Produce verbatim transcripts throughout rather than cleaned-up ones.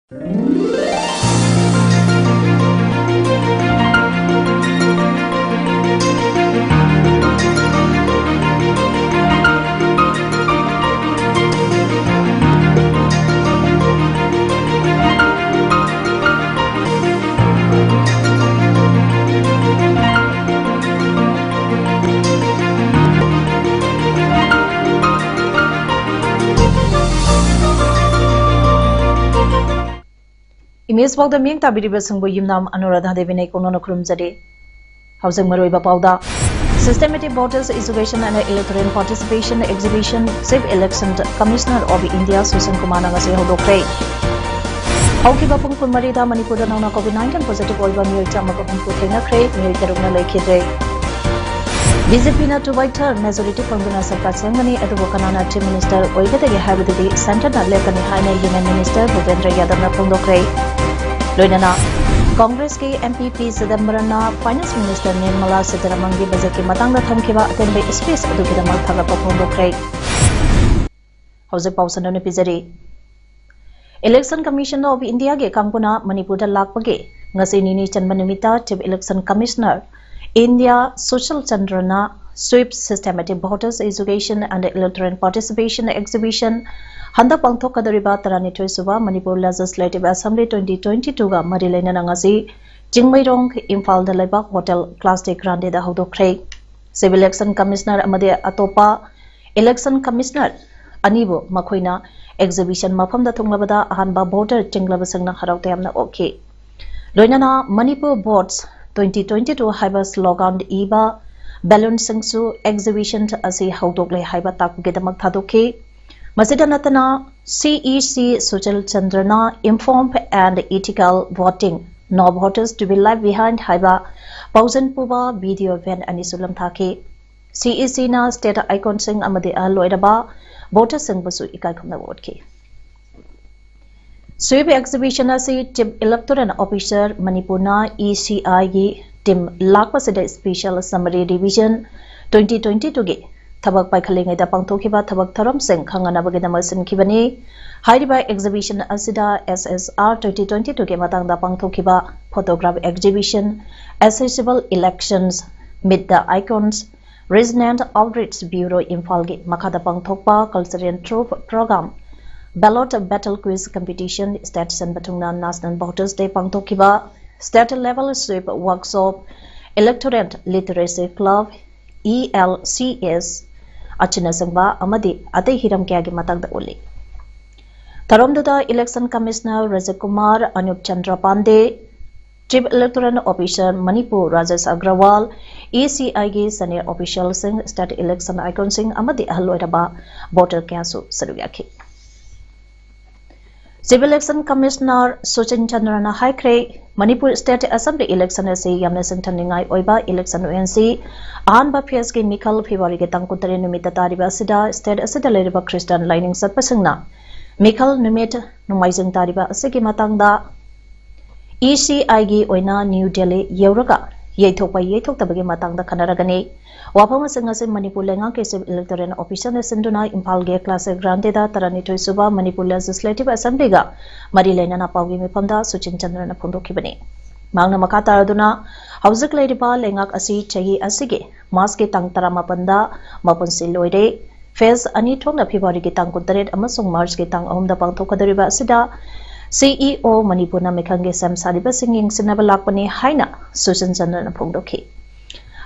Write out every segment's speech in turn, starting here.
Image ꯄꯥꯎꯗ ꯃꯤꯠꯌꯦꯡ ꯇꯥꯕꯤꯔꯤꯕꯁꯤꯡꯕꯨ ꯌꯨꯝꯅꯥꯝ ꯑꯅꯨꯔꯥꯙꯥ ꯗꯦꯕꯤꯅ ꯏꯀꯣꯛꯅꯅ ꯈꯨꯔꯨꯝꯖꯔꯤ꯫ ꯍꯧꯖꯤꯛ ꯃꯔꯨꯑꯣꯏꯕ ꯄꯥꯎꯗ, Systematic Voters Education and Electoral Participation Exhibition Chief Election Commissioner of India ꯁꯨꯁꯤꯟ ꯀꯨꯃꯥꯔꯅ ꯉꯁꯤ ꯍꯧꯗꯣꯛꯈ꯭ꯔꯦ꯫ ꯍꯧꯈꯤꯕ ꯄꯨꯡ ꯀꯨꯟꯃꯔꯤꯗ ꯃꯅꯤꯄꯨꯔꯗ ꯅꯧꯅ COVID nineteen positive ꯑꯣꯏꯕ ꯃꯤꯑꯣꯏ ꯆꯥꯝꯃꯒ ꯍꯨꯝꯐꯨ ꯊꯦꯡꯅꯈ꯭ꯔꯦ꯫ ꯃꯤꯑꯣꯏ ꯇꯔꯨꯛꯅ ꯂꯩꯈꯤꯗ꯭ꯔꯦ꯫ BJPꯅ two by third majority ꯐꯪꯗꯨꯅ ꯁꯔꯀꯥꯔ ꯁꯦꯝꯒꯅꯤ, ꯑꯗꯨꯕꯨ ꯀꯅꯥꯅ Chief Minister ꯑꯣꯏꯒꯗꯒꯦ ꯍꯥꯏꯕꯗꯨꯗꯤ centreꯅ ꯂꯦꯞꯀꯅꯤ ꯍꯥꯏꯅ Union Minister ꯚꯨꯄꯦꯟꯗ꯭ꯔ ꯌꯥꯗꯕꯅ ꯐꯣꯡꯗꯣꯛꯈ꯭ꯔꯦ꯫ ꯂꯣꯏꯅꯅ Congressꯀꯤ MP P Chidambaramꯅ Finance Minister Nirmala Sitharamanꯒꯤ budgetꯀꯤ ꯃꯇꯥꯡꯗ ꯊꯝꯈꯤꯕ ꯑꯇꯦꯟꯕ speech ꯑꯗꯨꯒꯤꯗꯃꯛ ꯊꯥꯒꯠꯄ ꯐꯣꯡꯗꯣꯛꯈ꯭ꯔꯦ꯫ ꯍꯧꯖꯤꯛ ꯄꯥꯎ ꯁꯟꯗꯣꯛꯅ ꯄꯤꯖꯔꯤ꯫ Election Commission of Indiaꯒꯤ ꯀꯥꯡꯕꯨꯅ ꯃꯅꯤꯄꯨꯔꯗ ꯂꯥꯛꯄꯒꯤ ꯉꯁꯤ ꯅꯤꯅꯤ ꯆꯟꯕ ꯅꯨꯃꯤꯠꯇ Chief Election Commissioner India Sushil ꯆꯟꯗ꯭ꯔꯅ Sweep Systematic Voters Education and Electoral Participation Exhibition ꯍꯟꯗꯛ ꯄꯥꯡꯊꯣꯛꯀꯗꯧꯔꯤꯕ ꯇꯔꯥꯅꯤꯊꯣꯏ ꯁꯨꯕ Manipur Legislative Assembly twenty twenty twoꯒ ꯃꯔꯤ ꯂꯩꯅꯅ ꯉꯁꯤ ꯆꯤꯡꯃꯩꯔꯣꯡ, ꯏꯝꯐꯥꯜꯗ ꯂꯩꯕ Hotel Classic Grandeꯗ ꯍꯧꯗꯣꯛꯈ꯭ꯔꯦ꯫ Chief Election Commissioner ꯑꯃꯗꯤ ꯑꯇꯣꯞꯄ Election Commissioner ꯑꯅꯤꯕꯨ ꯃꯈꯣꯏꯅ exhibition ꯃꯐꯝꯗ ꯊꯨꯡꯂꯕꯗ ꯑꯍꯥꯟꯕ voter ꯆꯤꯡꯂꯕꯁꯤꯡꯅ ꯍꯔꯥꯎ ꯇꯌꯥꯝꯅ ꯑꯣꯛꯈꯤ꯫ ꯂꯣꯏꯅꯅ Manipur Votes twenty twenty two ꯍꯥꯏꯕ slogan ꯏꯕ balloonꯁꯤꯡꯁꯨ exhibition ꯑꯁꯤ ꯍꯧꯗꯣꯛꯂꯦ ꯍꯥꯏꯕ ꯇꯥꯛꯄꯒꯤꯗꯃꯛ ꯊꯥꯗꯣꯛꯈꯤ꯫ ꯃꯁꯤꯗ ꯅꯠꯇꯅ CEC Sushil ꯆꯟꯗ꯭ꯔꯅ Informed and Ethical Voting, No Voters to be Left Behind ꯍꯥꯏꯕ ꯄꯥꯎꯖꯦꯜ ꯄꯨꯕ video van ꯑꯅꯤꯁꯨ ꯂꯝꯊꯥꯈꯤ꯫ CECꯅ state iconꯁꯤꯡ ꯑꯃꯗꯤ ꯑꯍꯜ ꯑꯣꯏꯔꯕ voterꯁꯤꯡꯕꯨꯁꯨ ꯏꯀꯥꯏ ꯈꯨꯝꯅꯕ ꯎꯠꯈꯤ꯫ Sweep exhibition ꯑꯁꯤ Chief Electoral Officer ꯃꯅꯤꯄꯨꯔꯅ ECIꯒꯤ team ꯂꯥꯛꯄꯁꯤꯗ special summary revision twenty twenty twoꯒꯤ ꯊꯕꯛ ꯄꯥꯏꯈꯠꯂꯤꯉꯩꯗ ꯄꯥꯡꯊꯣꯛꯈꯤꯕ ꯊꯕꯛ ꯊꯧꯔꯝꯁꯤꯡ ꯈꯪꯍꯟꯅꯕꯒꯤꯗꯃꯛ ꯁꯤꯟꯈꯤꯕꯅꯤ꯫ ꯍꯥꯏꯔꯤꯕ exhibition ꯑꯁꯤꯗ S S R twenty twenty-two ꯒꯤ ꯃꯇꯥꯡꯗ ꯄꯥꯡꯊꯣꯛꯈꯤꯕ photograph exhibition, accessible elections, meet the icons, Regional Outreach Bureau ꯏꯝꯐꯥꯜꯒꯤ ꯃꯈꯥꯗ ꯄꯥꯡꯊꯣꯛꯄ cultural troupe program, ballot battle quiz competition, state ꯁꯤꯟꯕ ꯊꯨꯡꯅ National Voters Day ꯄꯥꯡꯊꯣꯛꯈꯤꯕ, state level sweep workshop, electorate literacy club, E L C S ꯑꯁꯤꯅꯆꯤꯡꯕ ꯑꯃꯗꯤ ꯑꯇꯩ ꯍꯤꯔꯝ ꯀꯌꯥꯒꯤ ꯃꯇꯥꯡꯗ ꯎꯠꯂꯤ꯫ ꯊꯧꯔꯝꯗꯨꯗ Election Commissioner ꯔꯖꯠ Kumar, Anup Chandra Pandey, Chief Electoral Officer Manipur Rajesh ꯑꯒ꯭ꯔꯋꯥꯜ, E C I ꯒꯤ senior officialꯁꯤꯡ, state election iconꯁꯤꯡ ꯑꯃꯗꯤ ꯑꯍꯜ ꯑꯣꯏꯔꯕ voter ꯀꯌꯥꯁꯨ ꯁꯔꯨꯛ ꯌꯥꯈꯤ꯫ Chief Election Commissioner ꯁꯨꯆꯤꯟ ꯆꯟꯗ꯭ꯔꯅ ꯍꯥꯏꯈ꯭ꯔꯦ, ꯃꯅꯤꯄꯨꯔ State Assembly election ꯑꯁꯤ ꯌꯥꯝꯅ ꯁꯤꯡꯊꯥꯅꯤꯡꯉꯥꯏ ꯑꯣꯏꯕ election ꯑꯣꯏꯍꯟꯁꯤ꯫ ꯑꯍꯥꯟꯕ phaseꯀꯤ ꯃꯤꯈꯜ Februaryꯒꯤ ꯇꯥꯡ ꯀꯨꯟꯇꯔꯦꯠ ꯅꯨꯃꯤꯠꯇ ꯇꯥꯔꯤꯕ ꯑꯁꯤꯗ state ꯑꯁꯤꯗ ꯂꯩꯔꯤꯕ Christian ꯂꯥꯏꯅꯤꯡ ꯆꯠꯄꯁꯤꯡꯅ ꯃꯤꯈꯜ ꯅꯨꯃꯤꯠ ꯅꯣꯡꯃꯥꯏꯖꯤꯡ ꯇꯥꯔꯤꯕ ꯑꯁꯤꯒꯤ ꯃꯇꯥꯡꯗ E C I ꯒꯤ ꯑꯣꯏꯅ New Delhi ꯌꯧꯔꯒ ꯌꯩꯊꯣꯛꯄ ꯌꯩꯊꯣꯛꯇꯕꯒꯤ ꯃꯇꯥꯡꯗ ꯈꯟꯅꯔꯒꯅꯤ꯫ ꯋꯥꯐꯝꯁꯤꯡ ꯑꯁꯤ ꯃꯅꯤꯄꯨꯔ ꯂꯩꯉꯥꯛꯀꯤ Chief Electoral Officerꯅ ꯁꯤꯟꯗꯨꯅ ꯏꯝꯐꯥꯜꯒꯤ Classic Grandstand ꯇꯔꯥꯅꯤꯊꯣꯏ ꯁꯨꯕ ꯃꯅꯤꯄꯨꯔ Legislative Assemblyꯒ ꯃꯔꯤ ꯂꯩꯅꯅ ꯄꯥꯎꯒꯤ ꯃꯤꯐꯝꯗ ꯁꯨꯆꯤꯟ ꯆꯟꯗ꯭ꯔꯅ ꯐꯣꯡꯗꯣꯛꯈꯤꯕꯅꯤ꯫ ꯃꯍꯥꯛꯅ ꯃꯈꯥ ꯇꯥꯔꯗꯨꯅ, ꯍꯧꯖꯤꯛ ꯂꯩꯔꯤꯕ ꯂꯩꯉꯥꯛ ꯑꯁꯤ ꯆꯍꯤ ꯑꯁꯤꯒꯤ Marchꯀꯤ ꯇꯥꯡ ꯇꯔꯥꯃꯥꯄꯟꯗ ꯃꯄꯨꯟꯁꯤ ꯂꯣꯏꯔꯦ꯫ Phase ꯑꯅꯤ ꯊꯣꯛꯅ Februaryꯒꯤ ꯇꯥꯡ ꯀꯨꯟꯇꯔꯦꯠ ꯑꯃꯁꯨꯡ Marchꯀꯤ ꯇꯥꯡ ꯑꯍꯨꯝꯗ ꯄꯥꯡꯊꯣꯛꯀꯗꯧꯔꯤꯕ ꯑꯁꯤꯗ C E O ꯃꯅꯤꯄꯨꯔꯅ ꯃꯤꯈꯜꯒꯤ ꯁꯦꯝ ꯁꯥꯔꯤꯕꯁꯤꯡ ꯌꯦꯡꯁꯤꯟꯅꯕ ꯂꯥꯛꯄꯅꯤ ꯍꯥꯏꯅ ꯁꯨꯆꯤꯟ ꯆꯟꯗ꯭ꯔꯅ ꯐꯣꯡꯗꯣꯛꯈꯤ꯫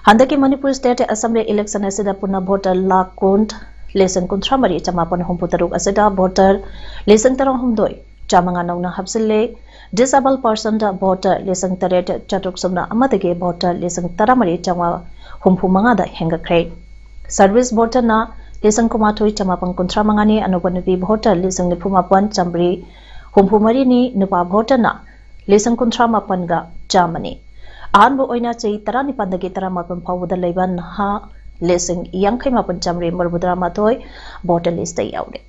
ꯍꯟꯗꯛꯀꯤ ꯃꯅꯤꯄꯨꯔ State Assembly election ꯑꯁꯤꯗ ꯄꯨꯟꯅ voter ꯂꯥꯈ ꯀꯨꯟ, ꯂꯤꯁꯤꯡ ꯀꯨꯟꯊ꯭ꯔꯥ ꯃꯔꯤ ꯆꯃꯥꯄꯟ ꯍꯨꯝꯐꯨ ꯇꯔꯨꯛ ꯑꯁꯤꯗ voter ꯂꯤꯁꯤꯡ ꯇꯔꯥꯍꯨꯝꯗꯣꯏ ꯆꯥꯃꯉꯥ ꯅꯧꯅ ꯍꯥꯞꯆꯤꯜꯂꯦ꯫ Disabled personꯗ voter ꯂꯤꯁꯤꯡ ꯇꯔꯦꯠ ꯆꯥꯇ꯭ꯔꯨꯛ ꯁꯨꯞꯅ ꯑꯃꯗꯒꯤ voter ꯂꯤꯁꯤꯡ ꯇꯔꯥꯃꯔꯤ ꯆꯥꯝꯃꯉꯥ ꯍꯨꯝꯐꯨ ꯃꯉꯥꯗ ꯍꯦꯟꯒꯠꯈ꯭ꯔꯦ꯫ Service voterꯅ ꯂꯤꯁꯤꯡ ꯀꯨꯟꯃꯥꯊꯣꯏ ꯆꯃꯥꯄꯟ ꯀꯨꯟꯊ꯭ꯔꯥ ꯃꯉꯥꯅꯤ, ꯑꯅꯧꯕ ꯅꯨꯄꯤ voter ꯂꯤꯁꯤꯡ ꯅꯤꯐꯨ ꯃꯥꯄꯟ ꯆꯥꯃꯔꯤ ꯍꯨꯝꯐꯨ ꯃꯔꯤꯅꯤ, ꯅꯨꯄꯥ voterꯅ ꯂꯤꯁꯤꯡ ꯀꯨꯟꯊ꯭ꯔꯥ ꯃꯥꯄꯟꯒ ꯆꯥꯝꯃꯅꯤ꯫ ꯑꯍꯥꯟꯕ ꯑꯣꯏꯅ ꯆꯍꯤ ꯇꯔꯥꯅꯤꯄꯥꯟꯗꯒꯤ ꯇꯔꯥꯃꯥꯄꯟ ꯐꯥꯎꯕꯗ ꯂꯩꯕ ꯅꯍꯥ ꯂꯤꯁꯤꯡ ꯌꯥꯡꯈꯩ ꯃꯥꯄꯟ ꯆꯥꯃꯔꯤ ꯃꯔꯤꯐꯨ ꯇꯔꯥꯃꯥꯊꯣꯏ voter listꯇ ꯌꯥꯎꯔꯦ꯫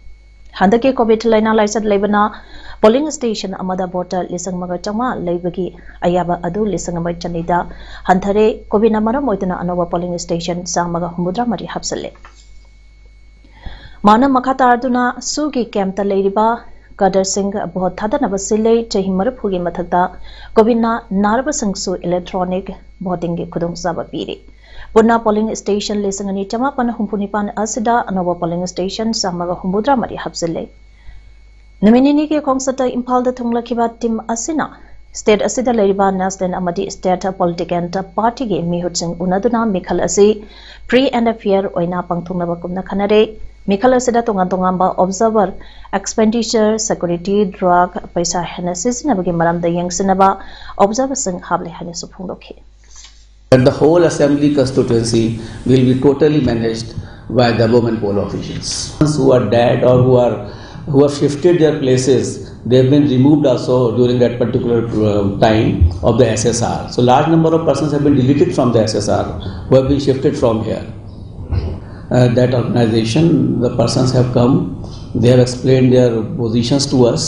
ꯍꯟꯗꯛꯀꯤ COVID ꯂꯥꯏꯅꯥ ꯂꯥꯏꯆꯠ ꯂꯩꯕꯅ polling station ꯑꯃꯗ voter ꯂꯤꯁꯤꯡ ꯑꯃꯒ ꯆꯥꯝꯃꯉꯥ ꯂꯩꯕꯒꯤ ꯑꯌꯥꯕ ꯑꯗꯨ ꯂꯤꯁꯤꯡ ꯑꯃ ꯆꯅꯤꯗ ꯍꯟꯊꯔꯦ꯫ COVIDꯅ ꯃꯔꯝ ꯑꯣꯏꯗꯨꯅ ꯑꯅꯧꯕ polling station ꯆꯥꯝꯃꯒ ꯍꯨꯝꯐꯨꯇꯔꯥ ꯃꯔꯤ ꯍꯥꯞꯆꯤꯜꯂꯦ꯫ ꯃꯥꯅ ꯃꯈꯥ ꯇꯥꯔꯗꯨꯅ ꯁꯨꯒꯤ ꯀꯦꯝꯞꯇ ꯂꯩꯔꯤꯕ ꯀꯗꯔꯁꯤꯡ ꯚꯣꯠ ꯊꯥꯗꯅꯕ ꯁꯤꯜꯂꯦ꯫ ꯆꯍꯤ ꯃꯔꯤꯐꯨꯒꯤ ꯃꯊꯛꯇ ꯀꯣꯚꯤꯗꯅ ꯅꯥꯔꯕꯁꯤꯡꯁꯨ ꯏꯂꯦꯛꯇ꯭ꯔꯣꯅꯤꯛ ꯚꯣꯇꯤꯡꯒꯤ ꯈꯨꯗꯣꯡꯆꯥꯕ ꯄꯤꯔꯤ꯫ ꯄꯨꯟꯅ ꯄꯣꯂꯤꯡ ꯁ꯭ꯇꯦꯁꯟ ꯂꯤꯁꯤꯡ ꯑꯅꯤ ꯆꯃꯥꯄꯟ ꯍꯨꯝꯐꯨ ꯅꯤꯄꯥꯟ ꯑꯁꯤꯗ ꯑꯅꯧꯕ ꯄꯣꯂꯤꯡ ꯁ꯭ꯇꯦꯁꯟ ꯆꯥꯝꯃꯒ ꯍꯨꯝꯐꯨꯇꯔꯥ ꯃꯔꯤ ꯍꯥꯞꯆꯤꯜꯂꯦ꯫ ꯅꯨꯃꯤꯠ ꯅꯤꯅꯤꯒꯤ ꯈꯣꯡꯆꯠꯇ ꯏꯝꯐꯥꯜꯗ ꯊꯨꯡꯂꯈꯤꯕ ꯇꯤꯝ ꯑꯁꯤꯅ ꯁ꯭ꯇꯦꯠ ꯑꯁꯤꯗ ꯂꯩꯔꯤꯕ ꯅꯦꯁꯅꯦꯜ ꯑꯃꯗꯤ ꯁ꯭ꯇꯦꯠ ꯄꯣꯂꯤꯇꯤꯀꯦꯜ ꯄꯥꯔꯇꯤꯒꯤ ꯃꯤꯍꯨꯠꯁꯤꯡ ꯎꯅꯗꯨꯅ ꯃꯤꯈꯜ ꯑꯁꯤ ꯐ꯭ꯔꯤ ꯑꯦꯟ ꯐꯤꯌꯔ ꯑꯣꯏꯅ ꯄꯥꯡꯊꯣꯛꯅꯕ ꯀꯨꯞꯅ ꯈꯟꯅꯔꯦ꯫ ꯃꯤꯈꯜ ꯑꯁꯤꯗ ꯇꯣꯉꯥꯟ ꯇꯣꯉꯥꯟꯕ ꯑꯣꯕꯖꯥꯔꯚꯔ, ꯑꯦꯛꯁꯄꯦꯟꯗꯤꯆꯔ, ꯁꯦꯀ꯭ꯌꯨꯔꯤꯇꯤ, ꯗ꯭ꯔꯒ, ꯄꯩꯁꯥ ꯍꯦꯟꯅ ꯁꯤꯖꯤꯟꯅꯕꯒꯤ ꯃꯔꯝꯗ ꯌꯦꯡꯁꯤꯟꯅꯕ ꯑꯣꯕꯖꯥꯔꯚꯔꯁꯤꯡ ꯍꯥꯞꯂꯦ ꯍꯥꯏꯅꯁꯨ ꯐꯣꯡꯗꯣꯛꯈꯤ꯫ That the whole assembly constituency will be totally managed by the women poll officials. Ones who are dead or who are who have shifted their places, they have been removed also during that particular uh, time of the S S R. So large number of persons have been deleted from the S S R who have been shifted from here. Uh, that organization, the persons have come, they have explained their positions to us.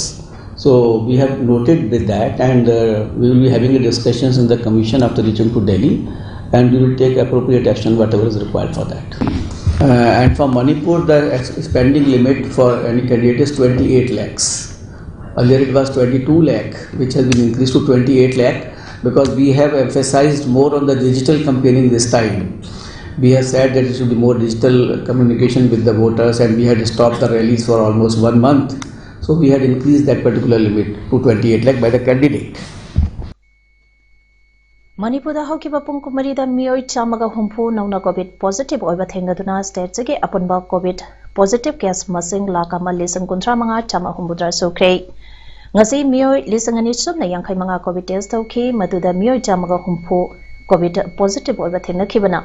So we have noted with that, and uh, we will be having a discussions in the commission after reaching to Delhi, and we will take appropriate action whatever is required for that. Uh, and for Manipur, the ex- spending limit for any candidate is twenty-eight lakhs. Earlier it was twenty-two lakh, which has been increased to twenty-eight lakh because we have emphasized more on the digital campaigning this time. We have said that it should be more digital communication with the voters, and we had stopped the rallies for almost one month. So we had increased that particular limit to twenty-eight lakh by the candidate. ꯃꯅꯤꯄꯨꯔꯗ ꯍꯧꯈꯤꯕ ꯄꯨꯡ ꯀꯨꯟꯃꯔꯤꯗ ꯃꯤꯑꯣꯏ ꯆꯥꯝꯃꯒ ꯍꯨꯝꯐꯨ ꯅꯧꯅ COVID positive ꯑꯣꯏꯕ ꯊꯦꯡꯅꯗꯨꯅ ꯁ꯭ꯇꯦꯠꯁꯤꯒꯤ ꯑꯄꯨꯟꯕ ꯀꯣꯚꯤꯗ ꯄꯣꯖꯤꯇꯤꯚ ꯀꯦꯁ ꯃꯁꯤꯡ ꯂꯥꯈ ꯑꯃ ꯂꯤꯁꯤꯡ ꯀꯨꯟꯊ꯭ꯔꯥ ꯃꯉꯥ ꯆꯥꯝꯃ ꯍꯨꯝꯐꯨꯇꯔꯥ ꯁꯨꯈ꯭ꯔꯦ꯫ ꯉꯁꯤ ꯃꯤꯑꯣꯏ ꯂꯤꯁꯤꯡ ꯑꯅꯤ ꯁꯨꯞꯅ ꯌꯥꯡꯈꯩ ꯃꯉꯥ ꯀꯣꯚꯤꯗ ꯇꯦꯁ ꯇꯧꯈꯤ꯫ ꯃꯗꯨꯗ ꯃꯤꯑꯣꯏ ꯆꯥꯝꯃꯒ ꯍꯨꯝꯐꯨ ꯀꯣꯚꯤꯗ ꯄꯣꯖꯤꯇꯤꯚ ꯑꯣꯏꯕ ꯊꯦꯡꯅꯈꯤꯕꯅ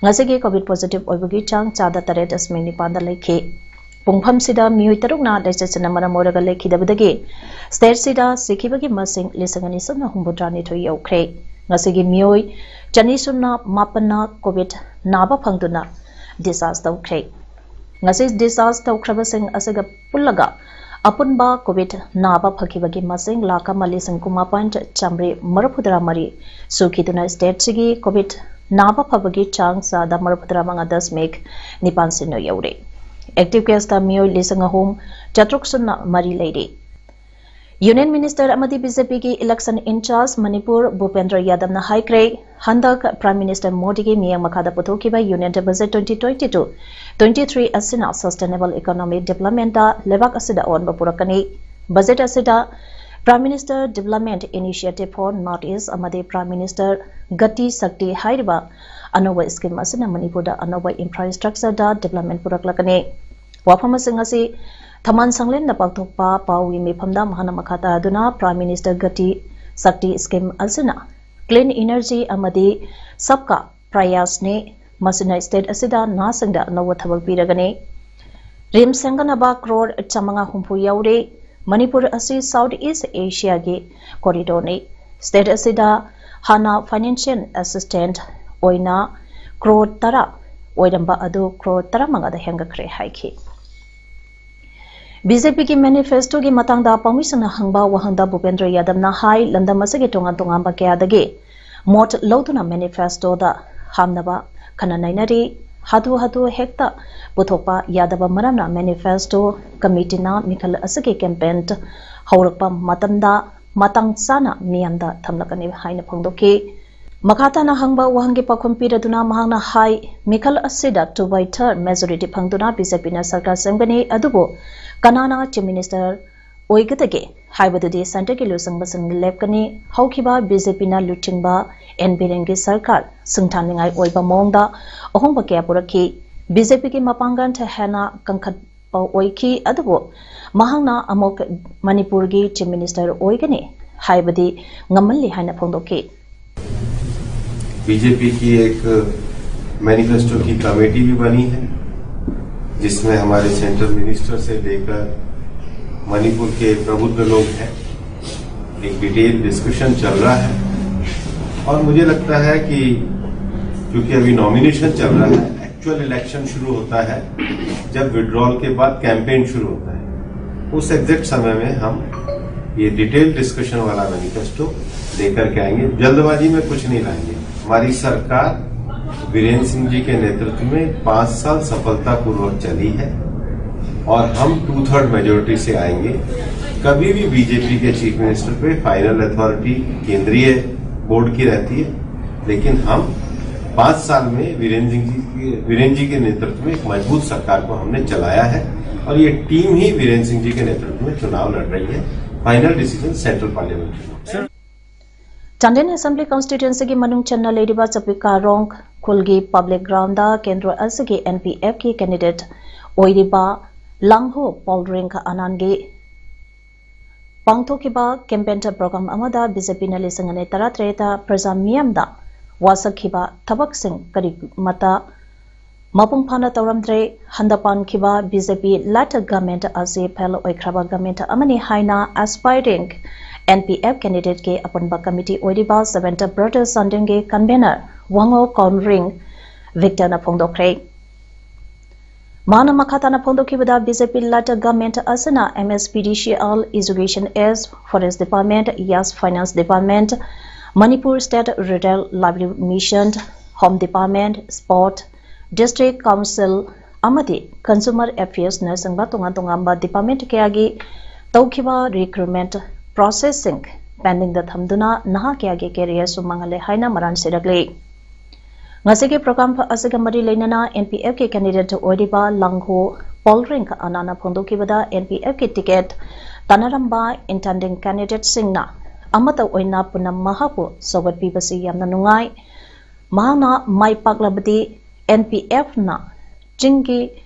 ꯉꯁꯤꯒꯤ ꯀꯣꯚꯤꯗ ꯄꯣꯖꯤꯇꯤꯚ ꯑꯣꯏꯕꯒꯤ ꯆꯥꯡ ꯆꯥꯗ ꯇꯔꯦꯠ ꯗꯁꯃꯤꯛ ꯅꯤꯄꯥꯟꯗ ꯂꯩꯈꯤ꯫ ꯄꯨꯡꯐꯝꯁꯤꯗ ꯃꯤꯑꯣꯏ ꯇꯔꯨꯛꯅ ꯂꯥꯏꯆꯠꯁꯤꯅ ꯃꯔꯝ ꯑꯣꯏꯔꯒ ꯂꯩꯈꯤꯗꯕꯗꯒꯤ ꯁ꯭ꯇꯦꯠꯁꯤꯗ ꯁꯤꯈꯤꯕꯒꯤ ꯃꯁꯤꯡ ꯂꯤꯁꯤꯡ ꯑꯅꯤ ꯁꯨꯞꯅ ꯍꯨꯝꯐꯨꯇꯔꯥꯅꯤꯊꯣꯏ ꯌꯧꯈ꯭ꯔꯦ꯫ ꯉꯁꯤꯒꯤ ꯃꯤꯑꯣꯏ ꯆꯅꯤ ꯁꯨꯞꯅ ꯃꯥꯄꯟꯅ ꯀꯣꯚꯤꯗ ꯅꯥꯕ ꯐꯪꯗꯨꯅ ꯗꯤꯁꯆꯥꯔꯖ ꯇꯧꯈ꯭ꯔꯦ꯫ ꯉꯁꯤ ꯗꯤꯁꯆꯥꯔꯖ ꯇꯧꯈ꯭ꯔꯕꯁꯤꯡ ꯑꯁꯤꯒ ꯄꯨꯜꯂꯒ ꯑꯄꯨꯟꯕ ꯀꯣꯚꯤꯗ ꯅꯥꯕ ꯐꯈꯤꯕꯒꯤ ꯃꯁꯤꯡ ꯂꯥꯈ ꯑꯃ ꯂꯤꯁꯤꯡ ꯀꯨꯟꯃꯥꯄꯟ ꯆꯥꯝꯃꯔꯤ ꯃꯔꯤꯐꯨꯇꯔꯥ ꯃꯔꯤ ꯁꯨꯈꯤꯗꯨꯅ ꯁ꯭ꯇꯦꯠꯁꯤꯒꯤ ꯀꯣꯚꯤꯗ ꯅꯥꯕ ꯐꯕꯒꯤ ꯆꯥꯡ ꯆꯥꯗ ꯃꯔꯤꯐꯨꯇꯔꯥ ꯃꯉꯥ ꯗꯁꯃꯤꯛ ꯅꯤꯄꯥꯟ ꯁꯤꯅꯣ ꯌꯧꯔꯦ꯫ ꯑꯦꯛꯇꯤꯚ ꯀꯦꯁꯇ ꯃꯤꯑꯣꯏ ꯂꯤꯁꯤꯡ ꯑꯍꯨꯝ ꯆꯥꯇ꯭ꯔꯨꯛ ꯁꯨꯞꯅ ꯃꯔꯤ ꯂꯩꯔꯤ꯫ ꯌꯨꯅꯤꯌꯟ ꯃꯤꯅꯤꯁꯇꯔ ꯑꯃꯗꯤ ꯕꯤ ꯖꯦ ꯄꯤꯒꯤ ꯏꯂꯦꯛꯁꯟ ꯏꯟꯆꯥꯔꯖ ꯃꯅꯤꯄꯨꯔ ꯚꯨꯄꯦꯟꯗ꯭ꯔ ꯌꯥꯗꯕꯅ ꯍꯥꯏꯈ꯭ꯔꯦ, ꯍꯟꯗꯛ ꯄ꯭ꯔꯥꯏꯝ ꯃꯤꯅꯤꯁꯇꯔ ꯃꯣꯗꯤꯒꯤ ꯃꯤꯠꯌꯦꯡ ꯃꯈꯥꯗ ꯄꯨꯊꯣꯛꯈꯤꯕ union budget twenty twenty two twenty three ꯑꯁꯤꯅ ꯁꯁꯇꯦꯅꯦꯕꯜ ꯏꯀꯣꯅꯣꯃꯤꯛ ꯗꯤꯕ꯭ꯂꯞꯃꯦꯟꯇ ꯂꯩꯕꯥꯛ ꯑꯁꯤꯗ ꯑꯑꯣꯟꯕ ꯄꯨꯔꯛꯀꯅꯤ꯫ ꯕꯖꯦꯠ ꯑꯁꯤꯗ prime minister development initiative for north east ꯑꯃꯗꯤ ꯄ꯭ꯔꯥꯏꯝ ꯃꯤꯅꯤꯁꯇꯔ ꯒꯇꯤ ꯁꯛꯇꯤ ꯍꯥꯏꯔꯤꯕ ꯑꯅꯧꯕ ꯁ꯭ꯀꯤꯝ ꯑꯁꯤꯅ ꯃꯅꯤꯄꯨꯔꯗ ꯑꯅꯧꯕ ꯏꯟꯐ꯭ꯔꯥꯁ꯭ꯇ꯭ꯔꯛꯆꯔꯗ ꯗꯤꯕ꯭ꯂꯞꯃꯦꯟꯇ ꯄꯨꯔꯛꯂꯛꯀꯅꯤ꯫ ꯋꯥꯐꯝꯁꯤꯡ ꯑꯁꯤ ꯊꯃꯥꯟ ꯁꯪꯂꯦꯟꯗ ꯄꯥꯡꯊꯣꯛꯄ ꯄꯥꯎꯒꯤ ꯃꯤꯐꯝꯗ ꯃꯍꯥꯛꯅ ꯃꯈꯥ ꯇꯥꯗꯨꯅ ꯄ꯭ꯔꯥꯏꯝ ꯃꯤꯅꯤꯁꯇꯔ ꯒꯇꯤ ꯁꯛꯇꯤ ꯁ꯭ꯀꯤꯝ ꯑꯁꯤꯅ ꯀ꯭ꯂꯤꯟ ꯏꯅꯔꯖꯤ ꯑꯃꯗꯤ ꯁꯕꯀꯥ ꯄ꯭ꯔꯌꯥꯁꯅꯤ꯫ ꯃꯁꯤꯅ ꯁ꯭ꯇꯦꯠ ꯑꯁꯤꯗ ꯅꯍꯥꯁꯤꯡꯗ ꯑꯅꯧꯕ ꯊꯕꯛ ꯄꯤꯔꯒꯅꯤ꯫ ꯔꯤꯝꯁ ꯁꯦꯝꯒꯠꯅꯕ ꯀ꯭ꯔꯣꯔ ꯆꯥꯃꯉꯥ ꯍꯨꯝꯐꯨ ꯌꯧꯔꯦ꯫ ꯃꯅꯤꯄꯨꯔ ꯑꯁꯤ ꯁꯥꯎꯠ ꯏꯁ ꯑꯦꯁꯤꯌꯥꯒꯤ ꯀꯣꯔꯤꯗꯣꯔꯅꯤ꯫ ꯁ꯭ꯇꯦꯠ ꯑꯁꯤꯗ ꯍꯥꯟꯅ ꯐꯥꯏꯅꯥꯟꯁꯤꯌꯦꯜ ꯑꯦꯁꯤꯁꯇꯦꯟꯁ ꯑꯣꯏꯅ ꯀ꯭ꯔꯣꯔ ꯇꯔꯥ ꯑꯣꯏꯔꯝꯕ ꯑꯗꯨ ꯀ꯭ꯔꯣꯔ ꯇꯔꯥꯃꯉꯥꯗ ꯍꯦꯟꯒꯠꯈ꯭ꯔꯦ ꯍꯥꯏꯈꯤ꯫ ꯕꯤ ꯖꯦ ꯄꯤꯒꯤ ꯃꯦꯅꯤꯐꯦꯁꯇꯣꯒꯤ ꯃꯇꯥꯡꯗ ꯄꯥꯎꯃꯤꯁꯤꯡꯅ ꯍꯪꯕ ꯋꯥꯍꯪꯗ ꯚꯨꯄꯦꯟꯗ꯭ꯔ ꯌꯥꯗꯕꯅ ꯍꯥꯏ, ꯂꯝꯗꯝ ꯑꯁꯤꯒꯤ ꯇꯣꯉꯥꯟ ꯇꯣꯉꯥꯟꯕ ꯀꯌꯥꯗꯒꯤ ꯃꯣꯠ ꯂꯧꯗꯨꯅ ꯃꯦꯅꯤꯐꯦꯁꯇꯣꯗ ꯍꯥꯞꯅꯕ ꯈꯟꯅ ꯅꯩꯅꯔꯤ꯫ ꯍꯥꯊꯨ ꯍꯥꯊꯨ ꯍꯦꯛꯇ ꯄꯨꯊꯣꯛꯄ ꯌꯥꯗꯕ ꯃꯔꯝꯅ ꯃꯦꯅꯤꯐꯦꯁꯇꯣ ꯀꯃꯤꯇꯤꯅ ꯃꯤꯈꯜ ꯑꯁꯤꯒꯤ ꯀꯦꯝꯄꯦꯟ ꯍꯧꯔꯛꯄ ꯃꯇꯝꯗ ꯃꯇꯥꯡ ꯆꯥꯅ ꯃꯤꯌꯥꯝꯗ ꯊꯝꯂꯛꯀꯅꯤ ꯍꯥꯏꯅ ꯐꯣꯡꯗꯣꯛꯈꯤ꯫ ꯃꯈꯥ ꯇꯥꯅ ꯍꯪꯕ ꯋꯥꯍꯪꯒꯤ ꯄꯥꯎꯈꯨꯝ ꯄꯤꯔꯗꯨꯅ ꯃꯍꯥꯛꯅ ꯍꯥꯏ, ꯃꯤꯈꯜ ꯑꯁꯤꯗ two by third majority ꯐꯪꯗꯨꯅ ꯕꯤ ꯖꯦ ꯄꯤꯅ ꯁꯔꯀꯥꯔ ꯁꯦꯝꯒꯅꯤ, ꯑꯗꯨꯕꯨ ꯀꯅꯥꯅ ꯆꯤꯐ ꯃꯤꯅꯤꯁꯇꯔ ꯑꯣꯏꯒꯗꯒꯦ ꯍꯥꯏꯕꯗꯨꯗꯤ ꯁꯦꯟꯇꯔꯒꯤ ꯂꯨꯆꯤꯡꯕꯁꯤꯡꯅ ꯂꯦꯞꯀꯅꯤ꯫ ꯍꯧꯈꯤꯕ ꯕꯤ ꯖꯦ ꯄꯤꯅ ꯂꯨꯆꯤꯡꯕ ꯑꯦꯟ ꯕꯤꯔꯦꯟꯒꯤ ꯁꯔꯀꯥꯔ ꯁꯤꯡꯊꯥꯅꯤꯡꯉꯥꯏ ꯑꯣꯏꯕ ꯃꯑꯣꯡꯗ ꯑꯍꯣꯡꯕ ꯀꯌꯥ ꯄꯨꯔꯛꯈꯤ꯫ ꯕꯤ ꯖꯦ ꯄꯤꯒꯤ ꯃꯄꯥꯡꯒꯜ ꯍꯦꯟꯅ ꯀꯟꯈꯠꯄ ꯑꯣꯏꯈꯤ, ꯑꯗꯨꯕꯨ ꯃꯍꯥꯛꯅ ꯑꯃꯨꯛ ꯃꯅꯤꯄꯨꯔꯒꯤ ꯆꯤꯐ ꯃꯤꯅꯤꯁꯇꯔ ꯑꯣꯏꯒꯅꯤ ꯍꯥꯏꯕꯗꯤ ꯉꯝꯍꯜꯂꯤ ꯍꯥꯏꯅ ꯐꯣꯡꯗꯣꯛꯈꯤ꯫ बीजेपी की एक मैनिफेस्टो की कमेटी भी बनी है, जिसमें हमारे सेंट्रल मिनिस्टर से लेकर मणिपुर के प्रबुद्ध लोग हैं। एक डिटेल डिस्कशन चल रहा है और मुझे लगता है कि क्योंकि अभी नॉमिनेशन चल रहा है, एक्चुअल इलेक्शन शुरू होता है जब विड्रॉल के बाद कैंपेन शुरू होता है। उस एग्जैक्ट समय में हम ये डिटेल डिस्कशन वाला मैनिफेस्टो लेकर के आएंगे। जल्दबाजी में कुछ नहीं लाएंगे। हमारी सरकार वीरेंद्र सिंह जी के नेतृत्व में पाँच साल सफलतापूर्वक चली है और हम टू थर्ड मेजोरिटी से आएंगे। कभी भी बीजेपी के चीफ मिनिस्टर पे फाइनल अथॉरिटी केंद्रीय बोर्ड की रहती है, लेकिन हम पाँच साल में वीरेंद्र सिंह जी के वीरेंद्र जी के नेतृत्व में एक मजबूत सरकार को हमने चलाया है और ये टीम ही वीरेंद्र सिंह जी के नेतृत्व में चुनाव लड़ रही है। Final decision central parliament. Chandel Assembly Constituency ꯒꯤ ꯃꯅꯨꯡ ꯆꯟꯅ ꯂꯩꯔꯤꯕ ꯆꯄꯤꯀꯥꯔꯣꯡ ꯈꯨꯜꯒꯤ ꯄꯕ꯭ꯂꯤꯛ ꯒ꯭ꯔꯥꯎꯟꯗ ꯀꯦꯟꯗ꯭ꯔ ꯑꯁꯤꯒꯤ ꯑꯦꯟ ꯄꯤ ꯑꯦꯐꯀꯤ ꯀꯦꯟꯗꯤꯗꯦꯠ ꯑꯣꯏꯔꯤꯕ ꯂꯥꯡꯍꯣ ꯄꯥꯎꯔꯦꯡ ꯑꯅꯥꯟꯒꯤ ꯄꯥꯡꯊꯣꯛꯈꯤꯕ ꯀꯦꯝꯄꯦꯟ ꯄ꯭ꯔꯣꯒ꯭ꯔꯥꯝ ꯑꯃꯗ ꯕꯤ ꯖꯦ ꯄꯤꯅ ꯂꯤꯁꯤꯡ ꯑꯅꯤ ꯇꯔꯥꯇꯔꯦꯠꯇ ꯄ꯭ꯔꯖꯥ ꯃꯤꯌꯥꯝꯗ ꯋꯥꯁꯛꯈꯤꯕ ꯊꯕꯛꯁꯤꯡ ꯀꯔꯤꯃꯠꯇ ꯃꯄꯨꯡ ꯐꯥꯅ ꯇꯧꯔꯝꯗ꯭ꯔꯦ꯫ ꯍꯟꯗꯛ ꯄꯥꯟꯈꯤꯕ B J P led government ꯑꯁꯤ ꯐꯦꯜ ꯑꯣꯏꯈ꯭ꯔꯕ ꯒꯚꯔꯟꯃꯦꯟꯠ ꯑꯃꯅꯤ ꯍꯥꯏꯅ ꯑꯦꯁꯄꯥꯏꯔꯤꯡ ꯑꯦꯟ ꯄꯤ ꯑꯦꯐ ꯀꯦꯟꯗꯤꯗꯦꯠꯀꯤ ꯑꯄꯨꯟꯕ ꯀꯃꯤꯇꯤ ꯑꯣꯏꯔꯤꯕ ꯁꯚꯦꯟꯇ ꯕ꯭ꯔꯗꯔꯁ ꯆꯥꯟꯗꯦꯜꯒꯤ ꯀꯟꯚꯦꯅꯔ ꯋꯥꯉꯣ ꯀꯣꯟꯔꯤꯡ ꯚꯤꯛꯇꯔꯅ ꯐꯣꯡꯗꯣꯛꯈ꯭ꯔꯦ꯫ ꯃꯥꯅ ꯃꯈꯥ ꯇꯥꯅ ꯐꯣꯡꯗꯣꯛꯈꯤꯕꯗ, B J P led government ꯑꯁꯤꯅ M S P D C L, education S, forest department, yes finance department, Manipur state rural livelihood mission, home department, sport, district council ꯑꯃꯗꯤ ꯀꯟꯖꯨꯃꯔ ꯑꯦꯐꯤꯌꯔꯁꯅꯆꯤꯡꯕ ꯇꯣꯉꯥꯟ ꯇꯣꯉꯥꯟꯕ ꯗꯤꯄꯥꯔꯠꯃꯦꯟꯠ ꯀꯌꯥꯒꯤ ꯇꯧꯈꯤꯕ ꯔꯤꯀ꯭ꯔꯨꯠꯃꯦꯟꯠ ꯄ꯭ꯔꯣꯁꯦꯁꯁꯤꯡ ꯄꯦꯟꯗꯤꯡꯗ ꯊꯝꯗꯨꯅ ꯅꯍꯥ ꯀꯌꯥꯒꯤ ꯀꯦꯔꯤꯌꯔꯁꯨ ꯃꯥꯡꯍꯜꯂꯦ ꯍꯥꯏꯅ ꯃꯔꯥꯜ ꯁꯤꯔꯛꯂꯤ꯫ ꯉꯁꯤꯒꯤ ꯄ꯭ꯔꯣꯒ꯭ꯔꯥꯝ ꯑꯁꯤꯒ ꯃꯔꯤ ꯂꯩꯅꯅ ꯑꯦꯟ ꯄꯤ ꯑꯦꯐꯀꯤ ꯀꯦꯟꯗꯤꯗꯦꯠ ꯑꯣꯏꯔꯤꯕ ꯂꯥꯡꯍꯣ ꯄꯣꯜꯔꯤꯡ ꯑꯅꯥꯅ ꯐꯣꯡꯗꯣꯛꯈꯤꯕꯗ, ꯑꯦꯟ ꯄꯤ ꯑꯦꯐꯀꯤ ꯇꯤꯀꯦꯠ ꯇꯥꯟꯅꯔꯝꯕ ꯏꯟꯇꯦꯟꯗꯤꯡ ꯀꯦꯟꯗꯤꯗꯦꯠꯁꯤꯡꯅ ꯑꯃꯠꯇ ꯑꯣꯏꯅ ꯄꯨꯟꯅ ꯃꯍꯥꯛꯄꯨ ꯁꯧꯒꯠꯄꯤꯕꯁꯤ ꯌꯥꯝꯅ ꯅꯨꯡꯉꯥꯏ꯫ ꯃꯍꯥꯛꯅ ꯃꯥꯏ ꯄꯥꯛꯂꯕꯗꯤ ꯑꯦꯟ ꯄꯤ ꯑꯦꯐꯅ ꯆꯤꯡꯒꯤ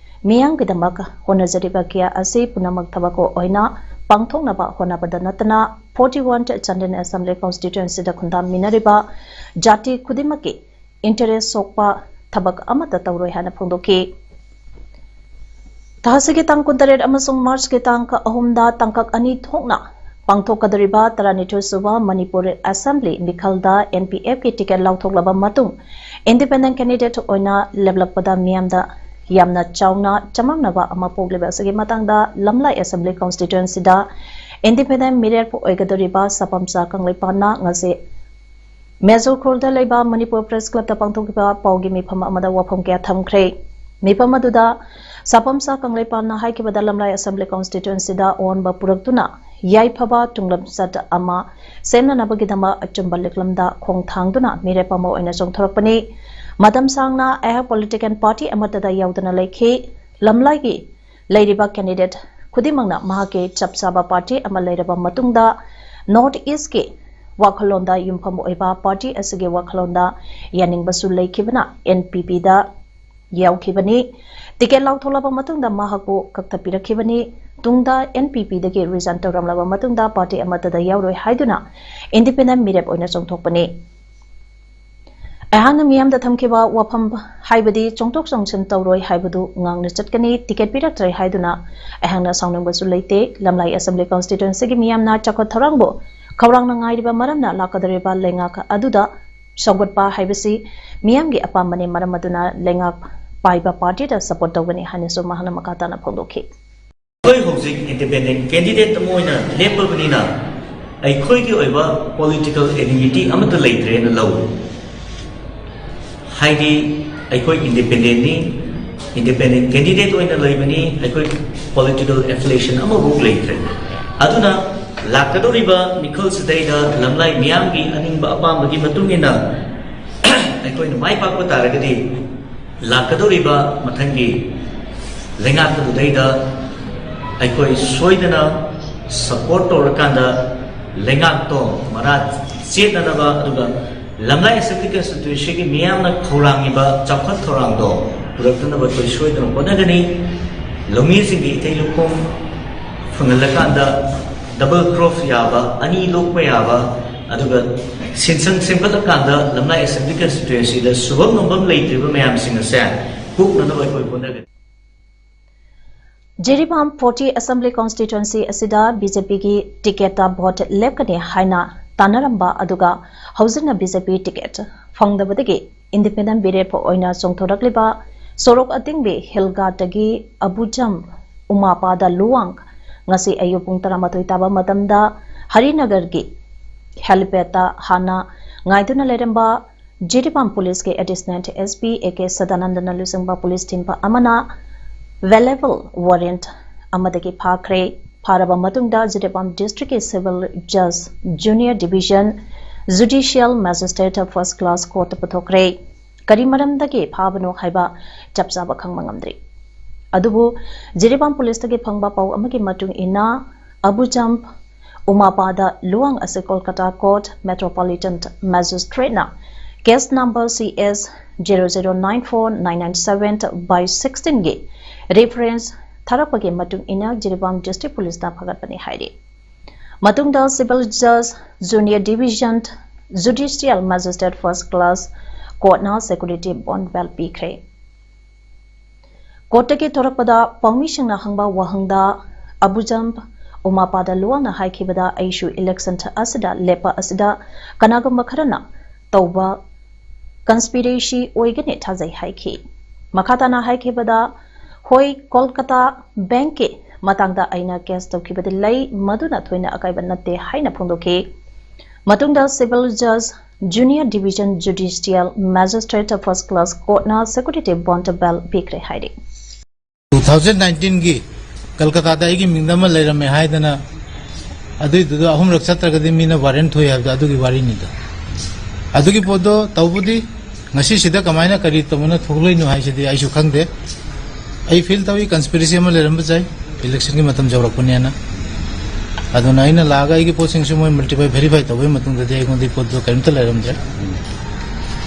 ꯃꯤꯌꯥꯝꯒꯤꯗꯃꯛ ꯍꯣꯠꯅꯖꯔꯤꯕ ꯀꯌꯥ ꯑꯁꯤ ꯄꯨꯝꯅꯃꯛ ꯊꯕꯛ ꯑꯣꯏꯅ ꯄꯥꯡꯊꯣꯛꯅꯕ ꯍꯣꯠꯅꯕꯗ ꯅꯠꯇꯅ, ꯐꯣꯔꯇꯤ ꯋꯥꯟ ꯆꯥꯟꯗꯦꯜ ꯑꯦꯁꯦꯝꯕ꯭ꯂꯤ ꯀꯣꯟꯁꯇꯤꯇ꯭ꯋꯦꯟꯁꯤꯗ ꯈꯨꯟꯗꯥꯃꯤꯟꯅꯔꯤꯕ ꯖꯥꯇꯤ ꯈꯨꯗꯤꯡꯃꯛꯀꯤ ꯏꯟꯇꯔꯦꯁ ꯁꯣꯛꯄ ꯊꯕꯛ ꯑꯃꯠꯇ ꯇꯧꯔꯣꯏ ꯍꯥꯏꯅ ꯐꯣꯡꯗꯣꯛꯈꯤ꯫ ꯊꯥꯁꯤꯒꯤ ꯇꯥꯡ ꯀꯨꯟꯇꯔꯦꯠ ꯑꯃꯁꯨꯡ ꯃꯥꯔꯆꯀꯤ ꯇꯥꯡ ꯑꯍꯨꯝꯗ ꯇꯥꯡꯀꯛ ꯑꯅꯤ ꯊꯣꯛꯅ ꯄꯥꯡꯊꯣꯛꯀꯗꯧꯔꯤꯕ ꯇꯔꯥꯅꯤꯊꯣꯏ ꯁꯨꯕ ꯃꯅꯤꯄꯨꯔ ꯑꯦꯁꯦꯝꯕ꯭ꯂꯤ ꯃꯤꯈꯜꯗ ꯑꯦꯟ ꯄꯤ ꯑꯦꯐꯀꯤ ꯇꯤꯀꯦꯠ ꯂꯥꯎꯊꯣꯛꯂꯕ ꯃꯇꯨꯡ, ꯏꯟꯗꯤꯄꯦꯟꯗꯦꯟꯠ ꯀꯦꯟꯗꯤꯗꯦꯠ ꯑꯣꯏꯅ ꯂꯦꯞꯂꯛꯄꯗ ꯃꯤꯌꯥꯝꯗ ꯌꯥꯝꯅ ꯆꯥꯎꯅ ꯆꯃꯝꯅꯕ ꯑꯃ ꯄꯣꯛꯂꯤꯕ ꯑꯁꯤꯒꯤ ꯃꯇꯥꯡꯗ ꯂꯝꯂꯥꯏ ꯑꯦꯁꯦꯝꯕ꯭ꯂꯤ ꯀꯣꯟꯁꯇꯤꯇ꯭ꯋꯦꯟꯁꯤꯗ ꯏꯟꯗꯤꯄꯦꯟꯗꯦꯟꯠ ꯃꯤꯔꯦꯞ ꯑꯣꯏꯒꯗꯧꯔꯤꯕ ꯁꯥꯄꯝꯆꯥ ꯀꯪꯂꯩꯄꯥꯟꯅ ꯉꯁꯤ ꯃꯦꯖꯣꯔ ꯈꯨꯜꯗ ꯂꯩꯕ ꯃꯅꯤꯄꯨꯔ ꯄ꯭ꯔꯦꯁ ꯀ꯭ꯂꯕꯇ ꯄꯥꯡꯊꯣꯛꯈꯤꯕ ꯄꯥꯎꯒꯤ ꯃꯤꯐꯝ ꯑꯃꯗ ꯋꯥꯐꯝ ꯀꯌꯥ ꯊꯝꯈ꯭ꯔꯦ꯫ ꯃꯤꯐꯝ ꯑꯗꯨꯗ ꯁꯥꯄꯝꯁꯥ ꯀꯪꯂꯩꯄꯥꯜꯅ ꯍꯥꯏꯈꯤꯕꯗ ꯂꯝꯂꯥꯏ ꯑꯦꯁꯦꯝꯕ꯭ꯂꯤ ꯀꯣꯟꯁꯇꯤꯇ꯭ꯋꯦꯟꯁꯤꯗ ꯑꯑꯣꯟꯕ ꯄꯨꯔꯛꯇꯨꯅ ꯌꯥꯏꯐꯕ ꯇꯨꯡꯂꯝꯆꯠ ꯑꯃ ꯁꯦꯝꯅꯅꯕꯒꯤꯗꯃꯛ ꯑꯆꯨꯝꯕ ꯂꯤꯛꯂꯝꯗ ꯈꯣꯡ ꯊꯥꯡꯗꯨꯅ ꯃꯤꯔꯦꯞ ꯑꯃ ꯑꯣꯏꯅ ꯆꯣꯡꯊꯣꯔꯛꯄꯅꯤ꯫ ꯃꯇꯝ ꯁꯥꯡꯅ ꯑꯩꯍꯥꯛ ꯄꯣꯂꯤꯇꯤꯀꯦꯜ ꯄꯥꯔꯇꯤ ꯑꯃꯠꯇꯗ ꯌꯥꯎꯗꯅ ꯂꯩꯈꯤ꯫ ꯂꯝꯂꯥꯏꯒꯤ ꯂꯩꯔꯤꯕ ꯀꯦꯟꯗꯤꯗꯦꯠ ꯈꯨꯗꯤꯡꯃꯛꯅ ꯃꯍꯥꯛꯀꯤ ꯆꯞ ꯆꯥꯕ ꯄꯥꯔꯇꯤ ꯑꯃ ꯂꯩꯔꯕ ꯃꯇꯨꯡꯗ ꯅꯣꯔꯠ ꯏꯁꯀꯤ ꯋꯥꯈꯜꯂꯣꯟꯗ ꯌꯨꯝꯐꯝ ꯑꯣꯏꯕ ꯄꯥꯔꯇꯤ ꯑꯁꯤꯒꯤ ꯋꯥꯈꯜꯂꯣꯟꯗ ꯌꯥꯅꯤꯡꯕꯁꯨ ꯂꯩꯈꯤꯕꯅ ꯑꯦꯟ ꯄꯤ ꯄꯤꯗ ꯌꯥꯎꯈꯤꯕꯅꯤ꯫ ꯇꯤꯀꯦꯠ ꯂꯥꯎꯊꯣꯛꯂꯕ ꯃꯇꯨꯡꯗ ꯃꯍꯥꯛꯄꯨ ꯀꯛꯊꯠꯄꯤꯔꯛꯈꯤꯕꯅꯤ꯫ ꯇꯨꯡꯗ ꯑꯦꯟ ꯄꯤ ꯄꯤꯗꯒꯤ ꯔꯤꯖꯥꯏꯟ ꯇꯧꯔꯝꯂꯕ ꯃꯇꯨꯡꯗ ꯄꯥꯔꯇꯤ ꯑꯃꯠꯇꯗ ꯌꯥꯎꯔꯣꯏ ꯍꯥꯏꯗꯨꯅ ꯏꯟꯗꯤꯄꯦꯟꯗꯦꯟ ꯃꯤꯔꯦꯞ ꯑꯣꯏꯅ ꯆꯣꯡꯊꯣꯛꯄꯅꯤ꯫ ꯑꯩꯍꯥꯛꯅ ꯃꯤꯌꯥꯝꯗ ꯊꯝꯈꯤꯕ ꯋꯥꯐꯝ ꯍꯥꯏꯕꯗꯤ ꯆꯣꯡꯊꯣꯛ ꯆꯣꯡꯁꯤꯟ ꯇꯧꯔꯣꯏ ꯍꯥꯏꯕꯗꯨ ꯉꯥꯡꯅ ꯆꯠꯀꯅꯤ꯫ ꯇꯤꯀꯦꯠ ꯄꯤꯔꯛꯇ꯭ꯔꯦ ꯍꯥꯏꯗꯨꯅ ꯑꯩꯍꯥꯛꯅ ꯁꯥꯎꯅꯤꯡꯕꯁꯨ ꯂꯩꯇꯦ꯫ ꯂꯝꯂꯥꯏ ꯑꯦꯁꯦꯝꯕ꯭ꯂꯤ ꯀꯣꯟꯁꯇꯤꯇ꯭ꯋꯦꯟꯁꯤꯒꯤ ꯃꯤꯌꯥꯝꯅ ꯆꯥꯎꯈꯠ ꯊꯧꯔꯥꯡꯕꯨ ꯈꯧꯔꯥꯡꯅ ꯉꯥꯏꯔꯤꯕ ꯃꯔꯝꯅ ꯂꯥꯛꯀꯗꯧꯔꯤꯕ ꯂꯩꯉꯥꯛ ꯑꯗꯨꯗ ꯁꯧꯒꯠꯄ ꯍꯥꯏꯕꯁꯤ ꯃꯤꯌꯥꯝꯒꯤ ꯑꯄꯥꯝꯕꯅꯤ꯫ ꯃꯔꯝ ꯑꯗꯨꯅ ꯂꯩꯉꯥꯛ ꯄꯥꯏꯕ ꯄꯥꯔꯇꯤꯗ ꯁꯄꯣꯔꯠ ꯇꯧꯒꯅꯤ ꯍꯥꯏꯅꯁꯨ ꯃꯍꯥꯛꯅ ꯃꯈꯥ ꯇꯥꯅ ꯐꯣꯡꯗꯣꯛꯈꯤ꯫ ꯑꯩꯈꯣꯏ ꯍꯧꯖꯤꯛ ꯏꯟꯗꯤꯄꯦꯟꯗꯦꯟ ꯀꯦꯟꯗꯤꯗꯦꯠ ꯑꯃ ꯑꯣꯏꯅ ꯂꯦꯞꯄꯕꯅꯤꯅ ꯑꯩꯈꯣꯏꯒꯤ ꯑꯣꯏꯕ ꯄꯣꯂꯤꯇꯤꯀꯦꯜ ꯑꯦꯅꯤꯃꯤꯇꯤ ꯑꯃꯠꯇ ꯂꯩꯇ꯭ꯔꯦꯅ ꯂꯧꯏ꯫ ꯍꯥꯏꯗꯤ ꯑꯩꯈꯣꯏ ꯏꯟꯗꯤꯄꯦꯟꯗꯦꯟꯅꯤ, ꯏꯟꯗꯤꯄꯦꯟꯗꯦꯟ ꯀꯦꯟꯗꯤꯗꯦꯠ ꯑꯣꯏꯅ ꯂꯩꯕꯅꯤ, ꯑꯩꯈꯣꯏ ꯄꯣꯂꯤꯇꯤꯀꯦꯜ ꯑꯦꯐꯤꯂꯤꯌꯦꯁꯟ ꯑꯃꯐꯥꯎ ꯂꯩꯇ꯭ꯔꯦ꯫ ꯑꯗꯨꯅ ꯂꯥꯛꯀꯗꯧꯔꯤꯕ ꯃꯤꯈꯜꯁꯤꯗꯩꯗ ꯂꯝꯂꯥꯏ ꯃꯤꯌꯥꯝꯒꯤ ꯑꯅꯤꯡꯕ ꯑꯄꯥꯝꯕꯒꯤ ꯃꯇꯨꯡ ꯏꯟꯅ ꯑꯩꯈꯣꯏꯅ ꯃꯥꯏ ꯄꯥꯛꯄ ꯇꯥꯔꯒꯗꯤ ꯂꯥꯛꯀꯗꯧꯔꯤꯕ ꯃꯊꯪꯒꯤ ꯂꯩꯉꯥꯛ ꯑꯗꯨꯗꯩꯗ ꯑꯩꯈꯣꯏ ꯁꯣꯏꯗꯅ ꯁꯄꯣꯔꯠ ꯇꯧꯔꯀꯥꯟꯗ ꯂꯩꯉꯥꯛꯇꯣ ꯃꯔꯥ ꯆꯦꯠꯅꯅꯕ, ꯑꯗꯨꯒ ꯂꯝꯂꯥꯏ ꯑꯦꯁꯦꯝꯕ꯭ꯂꯤ ꯀꯟꯁꯇꯤꯇ꯭ꯋꯦꯟꯁꯤꯒꯤ ꯃꯤꯌꯥꯝꯅ ꯈꯧꯔꯥꯡꯉꯤꯕ ꯆꯥꯎꯈꯠ ꯊꯧꯔꯥꯡꯗꯣ ꯄꯨꯔꯛꯇꯅꯕ ꯑꯩꯈꯣꯏ ꯁꯣꯏꯗꯅ ꯍꯣꯠꯅꯒꯅꯤ꯫ ꯂꯧꯃꯤꯁꯤꯡꯒꯤ ꯏꯊꯩ ꯂꯧꯈꯣꯡ ꯐꯪꯍꯜꯂꯀꯥꯟꯗ ꯗꯕꯜ ꯀ꯭ꯔꯣꯞ ꯌꯥꯕ, ꯑꯅꯤ ꯂꯣꯛꯄ ꯌꯥꯕ, ꯑꯗꯨꯒ ꯁꯤꯟꯁꯪ ꯁꯦꯝꯒꯠꯂꯀꯥꯟꯗ ꯂꯝꯂꯥꯏ ꯑꯦꯁꯦꯝꯕ꯭ꯂꯤ ꯀꯟꯁꯇꯤꯇ꯭ꯋꯦꯟꯁꯤꯗ ꯁꯨꯐꯝ ꯅꯣꯝꯐꯝ ꯂꯩꯇ꯭ꯔꯤꯕ ꯃꯌꯥꯝꯁꯤꯡ ꯑꯁꯦ ꯀꯣꯛꯅꯅꯕ ꯑꯩꯈꯣꯏ ꯍꯣꯠꯅꯒꯅꯤ꯫ ꯖꯤꯔꯤꯕꯥꯝ ꯐꯣꯔꯇꯤ ꯑꯦꯁꯦꯝꯕ꯭ꯂꯤ ꯀꯣꯟꯁꯇꯤꯇ꯭ꯋꯦꯟꯁꯤ ꯑꯁꯤꯗ ꯕꯤ ꯖꯦ ꯄꯤꯒꯤ ꯇꯤꯀꯦꯠꯇ ꯚꯣꯠ ꯂꯦꯞꯀꯅꯤ ꯍꯥꯏꯅ ꯇꯥꯟꯅꯔꯝꯕ ꯑꯗꯨꯒ ꯍꯧꯖꯤꯛꯅ ꯕꯤ ꯖꯦ ꯄꯤ ꯇꯤꯀꯦꯠ ꯐꯪꯗꯕꯗꯒꯤ ꯏꯟꯗꯤꯄꯦꯟꯗꯦꯟ ꯃꯤꯔꯦꯞ ꯑꯣꯏꯅ ꯆꯣꯡꯊꯣꯔꯛꯂꯤꯕ ꯁꯣꯔꯣꯛ ꯑꯇꯤꯡꯕꯤ ꯍꯤꯜꯒꯥꯠꯇꯒꯤ ꯑꯕꯨꯖꯝ ꯎꯃꯥꯄꯥꯗ ꯂꯨꯋꯥꯡ ꯉꯁꯤ ꯑꯌꯨꯛ ꯄꯨꯡ ꯇꯔꯥꯃꯥꯊꯣꯏ ꯇꯥꯕ ꯃꯇꯝꯗ ꯍꯔꯤꯅꯒꯔꯒꯤ helipad ꯇ ꯍꯥꯟꯅ ꯉꯥꯏꯗꯨꯅ ꯂꯩꯔꯝꯕ ꯖꯤꯔꯤꯕꯥꯝ ꯄꯨꯂꯤꯁꯀꯤ additional S P A K ꯁꯗꯥꯅꯟꯗꯅ ꯂꯨꯆꯤꯡꯕ ꯄꯨꯂꯤꯁ ꯇꯤꯝ ꯑꯃꯅ ꯚꯦꯂꯦꯕꯜ ꯋꯥꯔꯦꯟꯠ ꯑꯃꯗꯒꯤ ꯐꯥꯈ꯭ꯔꯦ꯫ ꯐꯥꯔꯕ ꯃꯇꯨꯡꯗ ꯖꯤꯔꯤꯕꯥꯝ ꯗꯤꯁꯇ꯭ꯔꯤꯛꯀꯤ ꯁꯤꯚꯤꯜ ꯖꯖ junior division judicial magistrate first class ꯀꯣꯔꯠꯇ ꯄꯨꯊꯣꯛꯈ꯭ꯔꯦ꯫ ꯀꯔꯤ ꯃꯔꯝꯗꯒꯤ ꯐꯥꯕꯅꯣ ꯍꯥꯏꯕ ꯆꯞ ꯆꯥꯕ ꯈꯪꯕ ꯉꯝꯗ꯭ꯔꯤ꯫ ꯑꯗꯨꯕꯨ ꯖꯤꯔꯤꯕꯥꯝ ꯄꯨꯂꯤꯁꯇꯒꯤ ꯐꯪꯕ ꯄꯥꯎ ꯑꯃꯒꯤ ꯃꯇꯨꯡ ꯏꯟꯅ, ꯑꯕꯨꯖꯝ ꯎꯃꯥꯄꯥꯗ ꯂꯨꯋꯥꯡ ꯑꯁꯤ ꯀꯣꯜꯀꯇꯥ ꯀꯣꯔꯠ ꯃꯦꯇ꯭ꯔꯣꯄꯣꯂꯤꯇꯟ ꯃꯦꯖꯤꯁꯇ꯭ꯔꯦꯠꯅ case number C S zero zero nine four nine nine seven by ꯁꯤꯛꯁꯇꯤꯟꯒꯤ ꯔꯤꯐꯔꯦꯟꯁ ꯊꯥꯔꯛꯄꯒꯤ ꯃꯇꯨꯡ ꯏꯟꯅ ꯖꯤꯔꯤꯕꯥꯝ ꯗꯤꯁꯇ꯭ꯔꯤꯛ ꯄꯨꯂꯤꯁꯅ ꯐꯒꯠꯄꯅꯤ ꯍꯥꯏꯔꯤ꯫ ꯃꯇꯨꯡꯗ ꯁꯤꯚꯤꯜ ꯖꯖ junior division judicial magistrate first class ꯀꯣꯔꯠꯅ ꯁꯦꯀ꯭ꯌꯨꯔꯤꯇꯤ ꯕꯣꯟ ꯕꯦꯜ ꯄꯤꯈ꯭ꯔꯦ꯫ ꯀꯣꯔꯠꯇꯒꯤ ꯊꯣꯔꯛꯄꯗ ꯄꯥꯎꯃꯤꯁꯤꯡꯅ ꯍꯪꯕ ꯋꯥꯍꯪꯗ ꯑꯕꯨꯖꯝ ꯎꯃꯥꯄꯥꯗ ꯂꯨꯋꯥꯡꯅ ꯍꯥꯏꯈꯤꯕꯗ, "ꯑꯩꯁꯨ ꯏꯂꯦꯛꯁꯟ ꯑꯁꯤꯗ ꯂꯦꯞꯄ ꯑꯁꯤꯗ ꯀꯅꯥꯒꯨꯝꯕ ꯈꯔꯅ ꯇꯧꯕ ꯀꯟꯁꯄꯤꯔꯦꯁꯤ ꯑꯣꯏꯒꯅꯤ ꯊꯥꯖꯩ" ꯍꯥꯏꯈꯤ꯫ ꯃꯈꯥ ꯇꯥꯅ ꯍꯥꯏꯈꯤꯕꯗ, "ꯍꯣꯏ, ꯀꯣꯜꯀꯇꯥ ꯕꯦꯡꯛꯀꯤ ꯃꯇꯥꯡꯗ ꯑꯩꯅ ꯀꯦꯁ ꯇꯧꯈꯤꯕꯗꯤ ꯂꯩ, ꯃꯗꯨꯅ ꯊꯣꯏꯅ ꯑꯀꯥꯏꯕ ꯅꯠꯇꯦ" ꯍꯥꯏꯅ ꯐꯣꯡꯗꯣꯛꯈꯤ꯫ ꯃꯇꯨꯡꯗ ꯁꯤꯚꯤꯜ ꯖꯖ junior division judicial magistrate first class ꯀꯣꯔꯠꯅ ꯁꯦꯀ꯭ꯌꯨꯔꯤꯇꯤ ꯕꯣꯟ ꯕꯦꯜ ꯄꯤꯈ꯭ꯔꯦ ꯍꯥꯏꯔꯤ꯫ ꯇꯨ ꯊꯥꯎꯖꯟ ꯅꯥꯏꯟꯇꯤꯟꯒꯤ ꯀꯜꯀꯇꯥꯗ ꯑꯩꯒꯤ ꯃꯤꯡꯗ ꯑꯃ ꯂꯩꯔꯝꯃꯦ ꯍꯥꯏꯗꯅ ꯑꯗꯨꯏꯗꯨꯗ ꯑꯍꯨꯝꯂꯛ ꯆꯠꯇ꯭ꯔꯒꯗꯤ ꯃꯤꯅ ꯋꯥꯔꯦꯟ ꯊꯣꯛꯏ ꯍꯥꯏꯕꯗꯣ ꯑꯗꯨꯒꯤ ꯋꯥꯔꯤꯅꯤꯗ꯫ ꯑꯗꯨꯒꯤ ꯄꯣꯠꯇꯣ ꯇꯧꯕꯗꯤ ꯉꯁꯤꯁꯤꯗ ꯀꯃꯥꯏꯅ ꯀꯔꯤ ꯇꯧꯕꯅ ꯊꯣꯛꯂꯛꯏꯅꯣ ꯍꯥꯏꯁꯤꯗꯤ ꯑꯩꯁꯨ ꯈꯪꯗꯦ꯫ ꯑꯩ ꯐꯤꯜ ꯇꯧꯏ, ꯀꯟꯁꯄꯤꯔꯦꯁꯤ ꯑꯃ ꯂꯩꯔꯝꯕ ꯌꯥꯏ, ꯏꯂꯦꯛꯁꯟꯒꯤ ꯃꯇꯝ ꯌꯧꯔꯛꯄꯅꯦꯅ꯫ ꯑꯗꯨꯅ ꯑꯩꯅ ꯂꯥꯛꯑꯒ ꯑꯩꯒꯤ ꯄꯣꯠꯁꯤꯡꯁꯨ ꯃꯣꯏ ꯃꯜꯇꯤꯄꯥꯏ ꯚꯦꯔꯤꯐꯥꯏ ꯇꯧꯕꯒꯤ ꯃꯇꯨꯡꯗꯗꯤ ꯑꯩꯉꯣꯟꯗ ꯄꯣꯠꯇꯣ ꯀꯔꯤꯝꯇ ꯂꯩꯔꯝꯗ꯭ꯔꯦ꯫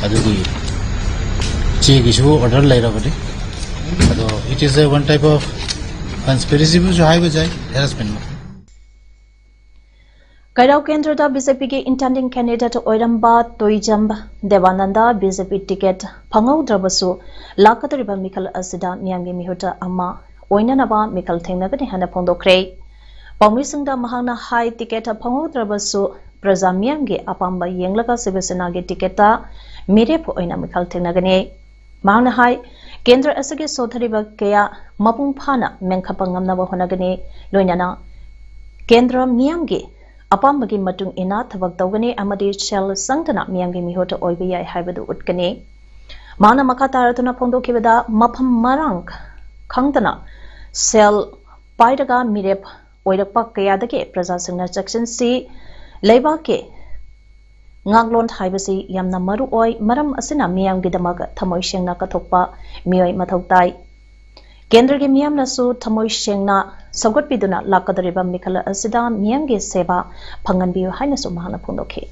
ꯑꯗꯨꯒꯤ ꯆꯦꯒꯤꯁꯨ ꯑꯣꯔꯗꯔ ꯂꯩꯔꯕꯅꯤ꯫ ꯑꯗꯣ it is a one type of conspiracy ꯕꯨꯁꯨ ꯍꯥꯏꯕ ꯌꯥꯏ, ꯍꯦꯔꯥꯁꯃꯦꯟ꯫ ꯀꯩꯔꯥꯎ ꯀꯦꯟꯗ꯭ꯔꯗ ꯕꯤ ꯖꯦ ꯄꯤꯒꯤ ꯏꯟꯇꯦꯟꯗꯤꯡ ꯀꯦꯟꯗꯤꯗꯦꯠ ꯑꯣꯏꯔꯝꯕ ꯇꯣꯏꯖꯝ ꯗꯦꯕꯥꯅꯟꯗ ꯕꯤ ꯖꯦ ꯄꯤ ꯇꯤꯀꯦꯠ ꯐꯪꯍꯧꯗ꯭ꯔꯕꯁꯨ ꯂꯥꯛꯀꯗꯧꯔꯤꯕ ꯃꯤꯈꯜ ꯑꯁꯤꯗ ꯃꯤꯌꯥꯝꯒꯤ ꯃꯤꯍꯨꯠ ꯑꯃ ꯑꯣꯏꯅꯅꯕ ꯃꯤꯈꯜ ꯊꯦꯡꯅꯒꯅꯤ ꯍꯥꯏꯅ ꯐꯣꯡꯗꯣꯛꯈ꯭ꯔꯦ꯫ ꯄꯥꯎꯃꯤꯁꯤꯡꯗ ꯃꯍꯥꯛꯅ ꯍꯥꯏ, ꯇꯤꯀꯦꯠ ꯐꯪꯍꯧꯗ꯭ꯔꯕꯁꯨ ꯄ꯭ꯔꯖꯥ ꯃꯤꯌꯥꯝꯒꯤ ꯑꯄꯥꯝꯕ ꯌꯦꯡꯂꯒ ꯁꯤꯕ ꯁꯦꯅꯥꯒꯤ ꯇꯤꯀꯦꯠꯇ ꯃꯤꯔꯦꯞ ꯑꯣꯏꯅ ꯃꯤꯈꯜ ꯊꯦꯡꯅꯒꯅꯤ꯫ ꯃꯍꯥꯛꯅ ꯍꯥꯏ, ꯀꯦꯟꯗ꯭ꯔ ꯑꯁꯤꯒꯤ ꯁꯣꯊꯔꯤꯕ ꯀꯌꯥ ꯃꯄꯨꯡ ꯐꯥꯅ ꯃꯦꯟꯈꯠꯄ ꯉꯝꯅꯕ ꯍꯣꯠꯅꯒꯅꯤ, ꯂꯣꯏꯅꯅ ꯀꯦꯟꯗ꯭ꯔ ꯃꯤꯌꯥꯝꯒꯤ ꯑꯄꯥꯝꯕꯒꯤ ꯃꯇꯨꯡ ꯏꯟꯅ ꯊꯕꯛ ꯇꯧꯒꯅꯤ ꯑꯃꯗꯤ ꯁꯦꯜ ꯆꯪꯗꯅ ꯃꯤꯌꯥꯝꯒꯤ ꯃꯤꯍꯨꯠ ꯑꯣꯏꯕ ꯌꯥꯏ ꯍꯥꯏꯕꯗꯨ ꯎꯠꯀꯅꯤ꯫ ꯃꯍꯥꯛꯅ ꯃꯈꯥ ꯇꯥꯔꯗꯨꯅ ꯐꯣꯡꯗꯣꯛꯈꯤꯕꯗ, ꯃꯐꯝ ꯃꯔꯥꯡ ꯈꯪꯗꯅ ꯁꯦꯜ ꯄꯥꯏꯔꯒ ꯃꯤꯔꯦꯞ ꯑꯣꯏꯔꯛꯄ ꯀꯌꯥꯗꯒꯤ ꯄ꯭ꯔꯖꯥꯁꯤꯡꯅ ꯆꯦꯛꯁꯤꯟꯁꯤ꯫ ꯂꯩꯕꯥꯛꯀꯤ ꯉꯥꯛꯂꯣꯟ ꯍꯥꯏꯕꯁꯤ ꯌꯥꯝꯅ ꯃꯔꯨ ꯑꯣꯏ꯫ ꯃꯔꯝ ꯑꯁꯤꯅ ꯃꯤꯌꯥꯝꯒꯤꯗꯃꯛ ꯊꯃꯣꯏ ꯁꯦꯡꯅ ꯀꯠꯊꯣꯛꯄ ꯃꯤꯑꯣꯏ ꯃꯊꯧ ꯇꯥꯏ꯫ ꯀꯦꯟꯗ꯭ꯔꯒꯤ ꯃꯤꯌꯥꯝꯅꯁꯨ ꯊꯃꯣꯏ ꯁꯦꯡꯅ ꯁꯧꯒꯠꯄꯤꯗꯨꯅ ꯂꯥꯛꯀꯗꯧꯔꯤꯕ ꯃꯤꯈꯜ ꯑꯁꯤꯗ ꯃꯤꯌꯥꯝꯒꯤ ꯁꯦꯕꯥ ꯐꯪꯍꯟꯕꯤꯌꯨ ꯍꯥꯏꯅꯁꯨ ꯃꯍꯥꯛꯅ ꯐꯣꯡꯗꯣꯛꯈꯤ꯫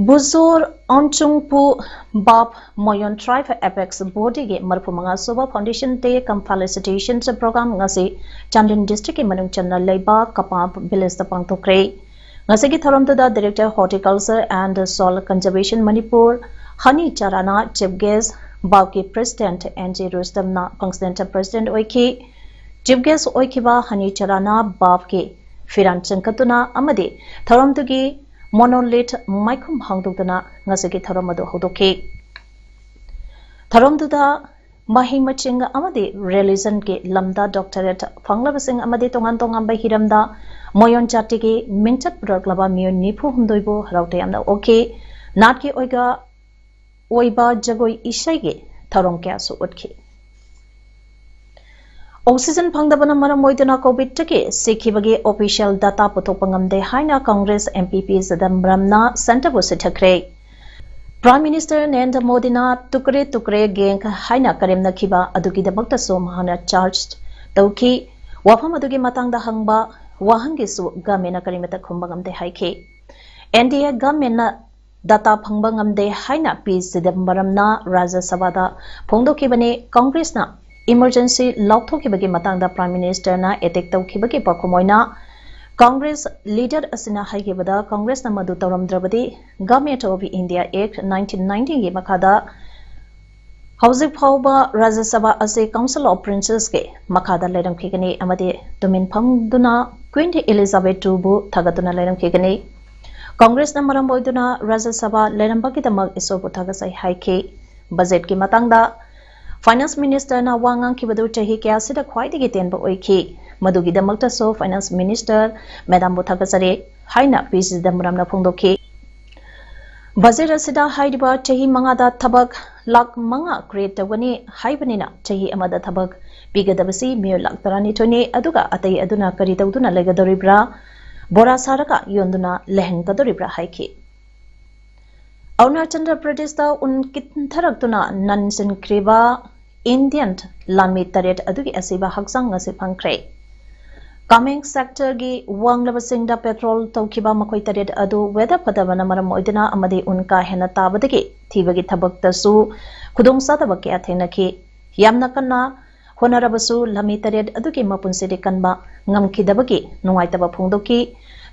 ꯕꯨꯖꯣꯔ ꯑꯣꯟꯆꯨꯡꯄꯨ ꯕꯥꯞ ꯃꯣꯌꯣꯟ ꯇ꯭ꯔꯥꯏꯕ ꯑꯦꯄꯦꯛꯁ ꯕꯣꯗꯤꯒꯤ ꯃꯔꯤꯐꯨ ꯃꯉꯥ ꯁꯨꯕ Foundation Day cum Felicitation Program ꯉꯁꯤ ꯆꯥꯟꯗꯦꯜ ꯗꯤꯁꯇ꯭ꯔꯤꯛꯀꯤ ꯃꯅꯨꯡ ꯆꯟꯅ ꯂꯩꯕ ꯀꯄꯥꯞ ꯚꯤꯂꯦꯖꯇ ꯄꯥꯡꯊꯣꯛꯈ꯭ꯔꯦ꯫ ꯉꯁꯤꯒꯤ ꯊꯧꯔꯝꯗꯨꯗ Director Horticulture and Soil Conservation Manipur, ꯍꯅꯤ ꯆꯔꯥꯅ Chief Guest, ꯕꯥꯞꯀꯤ President ꯑꯦꯟ ꯖꯤ ꯔꯨꯁꯇꯝꯅ Functional President ꯑꯣꯏꯈꯤ꯫ Chief Guest ꯑꯣꯏꯈꯤꯕ ꯍꯅꯤ ꯆꯔꯥꯅ ꯕꯥꯞꯀꯤ ꯐꯤꯔꯥꯟ ꯆꯤꯡꯈꯠꯇꯨꯅ ꯑꯃꯗꯤ ꯊꯧꯔꯝꯗꯨꯒꯤ monolith ꯃꯥꯏꯈꯨꯝ ꯍꯥꯡꯗꯣꯛꯇꯨꯅ ꯉꯁꯤꯒꯤ ꯊꯧꯔꯝ ꯑꯗꯨ ꯍꯧꯗꯣꯛꯈꯤ꯫ ꯊꯧꯔꯝꯗꯨꯗ ꯃꯍꯩ ꯃꯁꯤꯡ ꯑꯃꯗꯤ religion ꯒꯤ ꯂꯝꯗ doctorate ꯐꯪꯂꯕꯁꯤꯡ ꯑꯃꯗꯤ ꯇꯣꯉꯥꯟ ꯇꯣꯉꯥꯟꯕ ꯍꯤꯔꯝꯗ ꯃꯣꯌꯣꯟ ꯖꯥꯇꯤꯒꯤ ꯃꯤꯡꯆꯠ ꯄꯨꯔꯛꯂꯕ ꯃꯤꯑꯣꯏ ꯅꯤꯐꯨ ꯍꯨꯝꯗꯣꯏꯕꯨ ꯍꯔꯥꯎ ꯇꯌꯥꯝꯅ ꯑꯣꯛꯈꯤ꯫ ꯅꯥꯠꯀꯤ ꯑꯣꯏꯒ-, ꯑꯣꯏꯕ ꯖꯒꯣꯏ ꯏꯁꯩꯒꯤ ꯊꯧꯔꯝ ꯀꯌꯥꯁꯨ ꯎꯠꯈꯤ꯫ Oxygen ꯐꯪꯗꯕꯅ ꯃꯔꯝ ꯑꯣꯏꯗꯨꯅ COVID ꯇꯒꯤ ꯁꯤꯈꯤꯕꯒꯤ official data ꯄꯨꯊꯣꯛꯄ ꯉꯝꯗꯦ ꯍꯥꯏꯅ Congress M P P ꯆꯤꯗꯝꯕꯔꯝꯅ Centre ꯕꯨ ꯆꯤꯊꯈ꯭ꯔꯦ꯫ Prime Minister ꯅꯔꯦꯟꯗ꯭ꯔ ꯃꯣꯗꯤꯅ ꯇꯨꯀꯔꯦ ꯇꯨꯀꯔꯦ ꯒꯦꯡ ꯍꯥꯏꯅ ꯀꯔꯦꯝꯅꯈꯤꯕ ꯑꯗꯨꯒꯤꯗꯃꯛꯇꯁꯨ ꯃꯍꯥꯛꯅ charge ꯇꯧꯈꯤ꯫ ꯋꯥꯐꯝ ꯑꯗꯨꯒꯤ ꯃꯇꯥꯡꯗ ꯍꯪꯕ ꯋꯥꯍꯪꯒꯤꯁꯨ government ꯅ ꯀꯔꯤꯃꯠꯇ ꯈꯨꯝꯕ ꯉꯝꯗꯦ ꯍꯥꯏꯈꯤ꯫ N D A government ꯅ data ꯐꯪꯕ ꯉꯝꯗꯦ ꯍꯥꯏꯅ ꯄꯤ ꯆꯤꯗꯝꯕꯔꯝꯅ ꯔꯥꯖ꯭ꯌ ꯁꯚꯥꯗ ꯐꯣꯡꯗꯣꯛꯈꯤꯕꯅꯤ꯫ Congress ꯅ emergency ꯂꯥꯎꯊꯣꯛꯈꯤꯕꯒꯤ ꯃꯇꯥꯡꯗ Prime Minister ꯅ attack ꯇꯧꯈꯤꯕꯒꯤ ꯄꯥꯎꯈꯨꯝ ꯑꯣꯏꯅ Congress leader ꯑꯁꯤꯅ ꯍꯥꯏꯈꯤꯕꯗ, Congress ꯅ ꯃꯗꯨ ꯇꯧꯔꯝꯗ꯭ꯔꯕꯗꯤ Government of India Act nineteen ninety ꯒꯤ ꯃꯈꯥꯗ ꯍꯧꯖꯤꯛ ꯐꯥꯎꯕ ꯔꯥꯖ꯭ꯌ ꯁꯚꯥ ꯑꯁꯤ Council of Princes ꯀꯤ ꯃꯈꯥꯗ ꯂꯩꯔꯝꯈꯤꯒꯅꯤ ꯑꯃꯗꯤ ꯇꯨꯃꯤꯟ ꯐꯝꯗꯨꯅ Queen Elizabeth two ꯕꯨ ꯊꯥꯒꯠꯇꯨꯅ ꯂꯩꯔꯝꯈꯤꯒꯅꯤ꯫ Congress ꯅ ꯃꯔꯝ ꯑꯣꯏꯗꯨꯅ ꯔꯥꯖ꯭ꯌ ꯁꯚꯥ ꯂꯩꯔꯝꯕꯒꯤꯗꯃꯛ ꯏꯁꯣꯔꯕꯨ ꯊꯥꯒꯠꯆꯩ ꯍꯥꯏꯈꯤ꯫ Budget ꯀꯤ ꯃꯇꯥꯡꯗ Finance Minister ꯅ ꯋꯥ ꯉꯥꯡꯈꯤꯕꯗꯨ ꯆꯍꯤ ꯀꯌꯥꯁꯤꯗ ꯈ꯭ꯋꯥꯏꯗꯒꯤ ꯇꯦꯟꯕ ꯑꯣꯏꯈꯤ꯫ ꯃꯗꯨꯒꯤꯗꯃꯛꯇꯁꯨ Finance Minister Madamꯕꯨ ꯊꯥꯒꯠꯆꯔꯤ ꯍꯥꯏꯅ ꯄꯤ ꯆꯤꯗꯝꯕꯔꯝꯅ ꯐꯣꯡꯗꯣꯛꯈꯤ꯫ ꯕꯖꯦꯠ ꯑꯁꯤꯗ ꯍꯥꯏꯔꯤꯕ ꯆꯍꯤ ꯃꯉꯥꯗ ꯊꯕꯛ ꯂꯥꯈ ꯃꯉꯥ create ꯇꯧꯒꯅꯤ ꯍꯥꯏꯕꯅꯤꯅ ꯆꯍꯤ ꯑꯃꯗ ꯊꯕꯛ ꯄꯤꯒꯗꯕꯁꯤ ꯃꯤꯑꯣꯏ ꯂꯥꯈ ꯇꯔꯥꯅꯤꯊꯣꯏꯅꯤ꯫ ꯑꯗꯨꯒ ꯑꯇꯩ ꯑꯗꯨꯅ ꯀꯔꯤ ꯇꯧꯗꯨꯅ ꯂꯩꯒꯗꯧꯔꯤꯕ꯭ꯔꯥ? ꯕꯣꯔꯥ ꯁꯥꯔꯒ ꯌꯣꯟꯗꯨꯅ ꯂꯩꯍꯟꯒꯗꯧꯔꯤꯕ꯭ꯔꯥ ꯍꯥꯏꯈꯤ꯫ ꯑꯔꯨꯅꯥꯆꯜ ꯄ꯭ꯔꯗꯦꯁꯇ ꯎꯟ ꯀꯤꯟꯊꯔꯛꯇꯨꯅ ꯅꯟꯁꯤꯟꯈ꯭ꯔꯤꯕ Indian ꯂꯥꯟꯃꯤ ꯇꯔꯦꯠ ꯑꯗꯨꯒꯤ ꯑꯁꯤꯕ ꯍꯛꯆꯥꯡ ꯉꯁꯤ ꯐꯪꯈ꯭ꯔꯦ꯫ ꯀꯥꯃꯦꯡ sectorꯒꯤ ꯋꯥꯡꯂꯕꯁꯤꯡꯗ patrol ꯇꯧꯈꯤꯕ ꯃꯈꯣꯏ ꯇꯔꯦꯠ ꯑꯗꯨ weather ꯐꯠꯇꯕꯅ ꯃꯔꯝ ꯑꯣꯏꯗꯨꯅ ꯑꯃꯗꯤ ꯎꯟ ꯀꯥ ꯍꯦꯟꯅ ꯇꯥꯕꯗꯒꯤ ꯊꯤꯕꯒꯤ ꯊꯕꯛꯇꯁꯨ ꯈꯨꯗꯣꯡꯆꯥꯗꯕ ꯀꯌꯥ ꯊꯦꯡꯅꯈꯤ꯫ ꯌꯥꯝꯅ ꯀꯟꯅ ꯍꯣꯠꯅꯔꯕꯁꯨ ꯂꯥꯟꯃꯤ ꯇꯔꯦꯠ ꯑꯗꯨꯒꯤ ꯃꯄꯨꯟꯁꯤꯗꯤ ꯀꯟꯕ ꯉꯝꯈꯤꯗꯕꯒꯤ ꯅꯨꯡꯉꯥꯏꯇꯕ ꯐꯣꯡꯗꯣꯛꯈꯤ꯫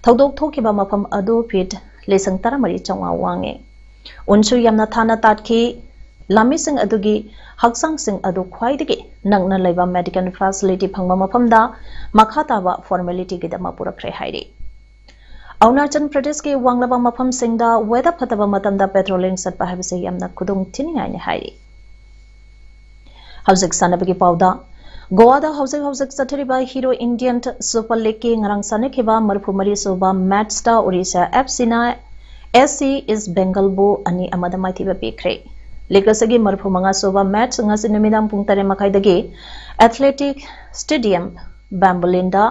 ꯊꯧꯗꯣꯛ ꯊꯣꯛꯈꯤꯕ ꯃꯐꯝ ꯑꯗꯨ feet ꯂꯤꯁꯤꯡ ꯇꯔꯥꯃꯔꯤ ꯆꯥꯝꯃꯉꯥ ꯋꯥꯡꯉꯤ꯫ ꯎꯟꯁꯨ ꯌꯥꯝꯅ ꯊꯥꯅ ꯇꯥꯠꯈꯤ꯫ ꯂꯥꯟꯃꯤꯁꯤꯡ ꯑꯗꯨꯒꯤ ꯍꯛꯆꯥꯡꯁꯤꯡ ꯑꯗꯨ ꯈ꯭ꯋꯥꯏꯗꯒꯤ ꯅꯛꯅ ꯂꯩꯕ medical facility ꯐꯪꯕ ꯃꯐꯝꯗ ꯃꯈꯥ ꯇꯥꯕ formalityꯒꯤꯗꯃꯛ ꯄꯨꯔꯛꯈ꯭ꯔꯦ ꯍꯥꯏꯔꯤ꯫ ꯑꯔꯨꯅꯥꯆꯜ ꯄ꯭ꯔꯗꯦꯁꯀꯤ ꯋꯥꯡꯂꯕ ꯃꯐꯝꯁꯤꯡꯗ weather ꯐꯠꯇꯕ ꯃꯇꯝꯗ patrolling ꯆꯠꯄ ꯍꯥꯏꯕꯁꯤ ꯌꯥꯝꯅ ꯈꯨꯗꯣꯡ ꯊꯤꯅꯤꯡꯉꯥꯏꯅꯤ ꯍꯥꯏꯔꯤ꯫ ꯍꯧꯖꯤꯛ ꯁꯥꯟꯅꯕꯒꯤ ꯄꯥꯎꯗ, ꯒꯣꯋꯥꯗ ꯍꯧꯖꯤꯛ ꯍꯧꯖꯤꯛ ꯆꯠꯊꯔꯤꯕ Hero Indian Super Leagueꯀꯤ ꯉꯔꯥꯡ ꯁꯥꯟꯅꯈꯤꯕ ꯃꯔꯤꯐꯨ ꯃꯔꯤ ꯁꯨꯕ matchꯇ Orissa FCꯅ SC East Bengalꯕꯨ ꯑꯅꯤ ꯑꯃꯗ ꯃꯥꯏꯊꯤꯕ ꯄꯤꯈ꯭ꯔꯦ꯫ League ꯑꯁꯤꯒꯤ ꯃꯔꯤꯐꯨ ꯃꯉꯥ ꯁꯨꯕ match ꯉꯁꯤ ꯅꯨꯃꯤꯗꯥꯡ ꯄꯨꯡ ꯇꯔꯦꯠ ꯃꯈꯥꯏꯗꯒꯤ Athletic Stadium, ꯕꯦꯝꯕꯣꯂꯤꯟꯗ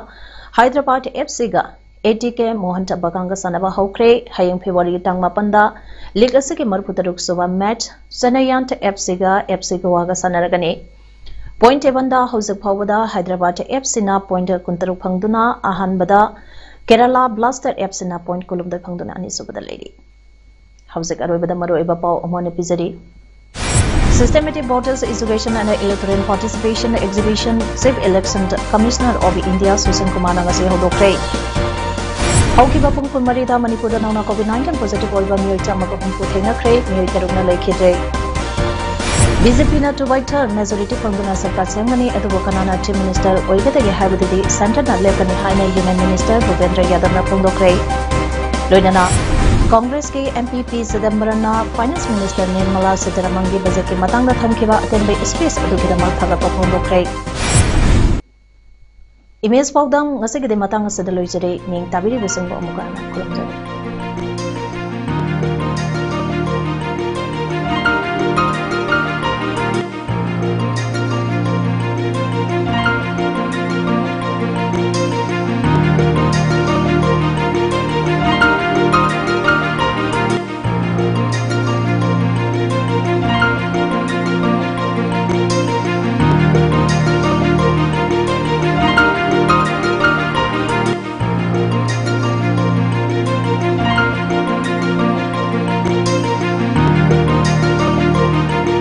Hyderabad FCꯒ ATK Mohan ꯕꯒꯥꯟꯒ ꯁꯥꯟꯅꯕ ꯍꯧꯈ꯭ꯔꯦ꯫ ꯍꯌꯦꯡ February ꯇꯥꯡ ꯃꯥꯄꯟꯗ league ꯑꯁꯤꯒꯤ ꯃꯔꯤꯐꯨ ꯇꯔꯨꯛ ꯁꯨꯕ match Chennaiant FCꯒ FC ꯒꯣꯋꯥꯒ ꯁꯥꯟꯅꯔꯒꯅꯤ꯫ Point tables ꯍꯧꯖꯤꯛ ꯐꯥꯎꯕꯗ Hyderabad FCꯅ point ꯀꯨꯟꯇꯔꯨꯛ ꯐꯪꯗꯨꯅ ꯑꯍꯥꯟꯕꯗ, Kerala Blaster FCꯅ point ꯀꯨꯟꯍꯨꯝꯗꯣꯏ ꯐꯪꯗꯨꯅ ꯑꯅꯤꯁꯨꯕꯗ ꯂꯩꯔꯤ꯫ ꯍꯧꯖꯤꯛ ꯑꯔꯣꯏꯕꯗ ꯃꯔꯨꯑꯣꯏꯕ ꯄꯥꯎ ꯑꯃꯨꯛ ꯍꯟꯅ ꯄꯤꯖꯔꯤ꯫ Systematic Voters Education and Electoral Participation Exhibition Chief Election Commissioner of India Sushil ꯀꯨꯃꯥꯔꯅ ꯉꯁꯤ ꯍꯧꯗꯣꯛꯈ꯭ꯔꯦ꯫ ꯍꯧꯈꯤꯕ ꯄꯨꯡ ꯀꯨꯟꯃꯔꯤꯗ ꯃꯅꯤꯄꯨꯔꯗ ꯅꯧꯅ COVID nineteen positive ꯑꯣꯏꯕ ꯃꯤꯑꯣꯏ ꯆꯥꯝꯃꯒ ꯍꯨꯝꯐꯨ ꯊꯦꯡꯅꯈ꯭ꯔꯦ, ꯃꯤꯑꯣꯏ ꯇꯔꯨꯛꯅ ꯂꯩꯈꯤꯗ꯭ꯔꯦ꯫ BJPꯅ two by third majority ꯐꯪꯗꯨꯅ ꯁꯔꯀꯥꯔ ꯁꯦꯝꯒꯅꯤ, ꯑꯗꯨꯕꯨ ꯀꯅꯥꯅ Chief Minister ꯑꯣꯏꯒꯗꯒꯦ ꯍꯥꯏꯕꯗꯨꯗꯤ centreꯅ ꯂꯦꯞꯀꯅꯤ ꯍꯥꯏꯅ Union Minister ꯚꯨꯄꯦꯟꯗ꯭ꯔ ꯌꯥꯗꯕꯅ ꯐꯣꯡꯗꯣꯛꯈ꯭ꯔꯦ꯫ ꯂꯣꯏꯅꯅ Congressꯀꯤ MP ꯄꯤ ꯆꯤꯗꯝꯕꯔꯝꯅ Finance Minister ꯅꯤꯔꯃꯂꯥ ꯁꯤꯇꯥꯔꯥꯃꯟꯒꯤ budgetꯀꯤ ꯃꯇꯥꯡꯗ ꯊꯝꯈꯤꯕ ꯑꯇꯦꯟꯕ speech ꯑꯗꯨꯒꯤꯗꯃꯛ ꯊꯥꯒꯠꯄ ꯐꯣꯡꯗꯣꯛꯈ꯭ꯔꯦ꯫ ꯏꯃꯦꯖ ꯄꯥꯎꯗꯝ ꯉꯁꯤꯒꯤꯗꯤ ꯃꯇꯥꯡ ꯑꯁꯤꯗ ꯂꯣꯏꯖꯔꯦ꯫ ꯃꯤꯡ ꯇꯥꯕꯤꯔꯤꯕꯁꯤꯡꯕꯨ ꯑꯃꯨꯛꯀ ꯍꯟꯅ ꯈꯨꯔꯨꯝꯖꯔꯤ꯫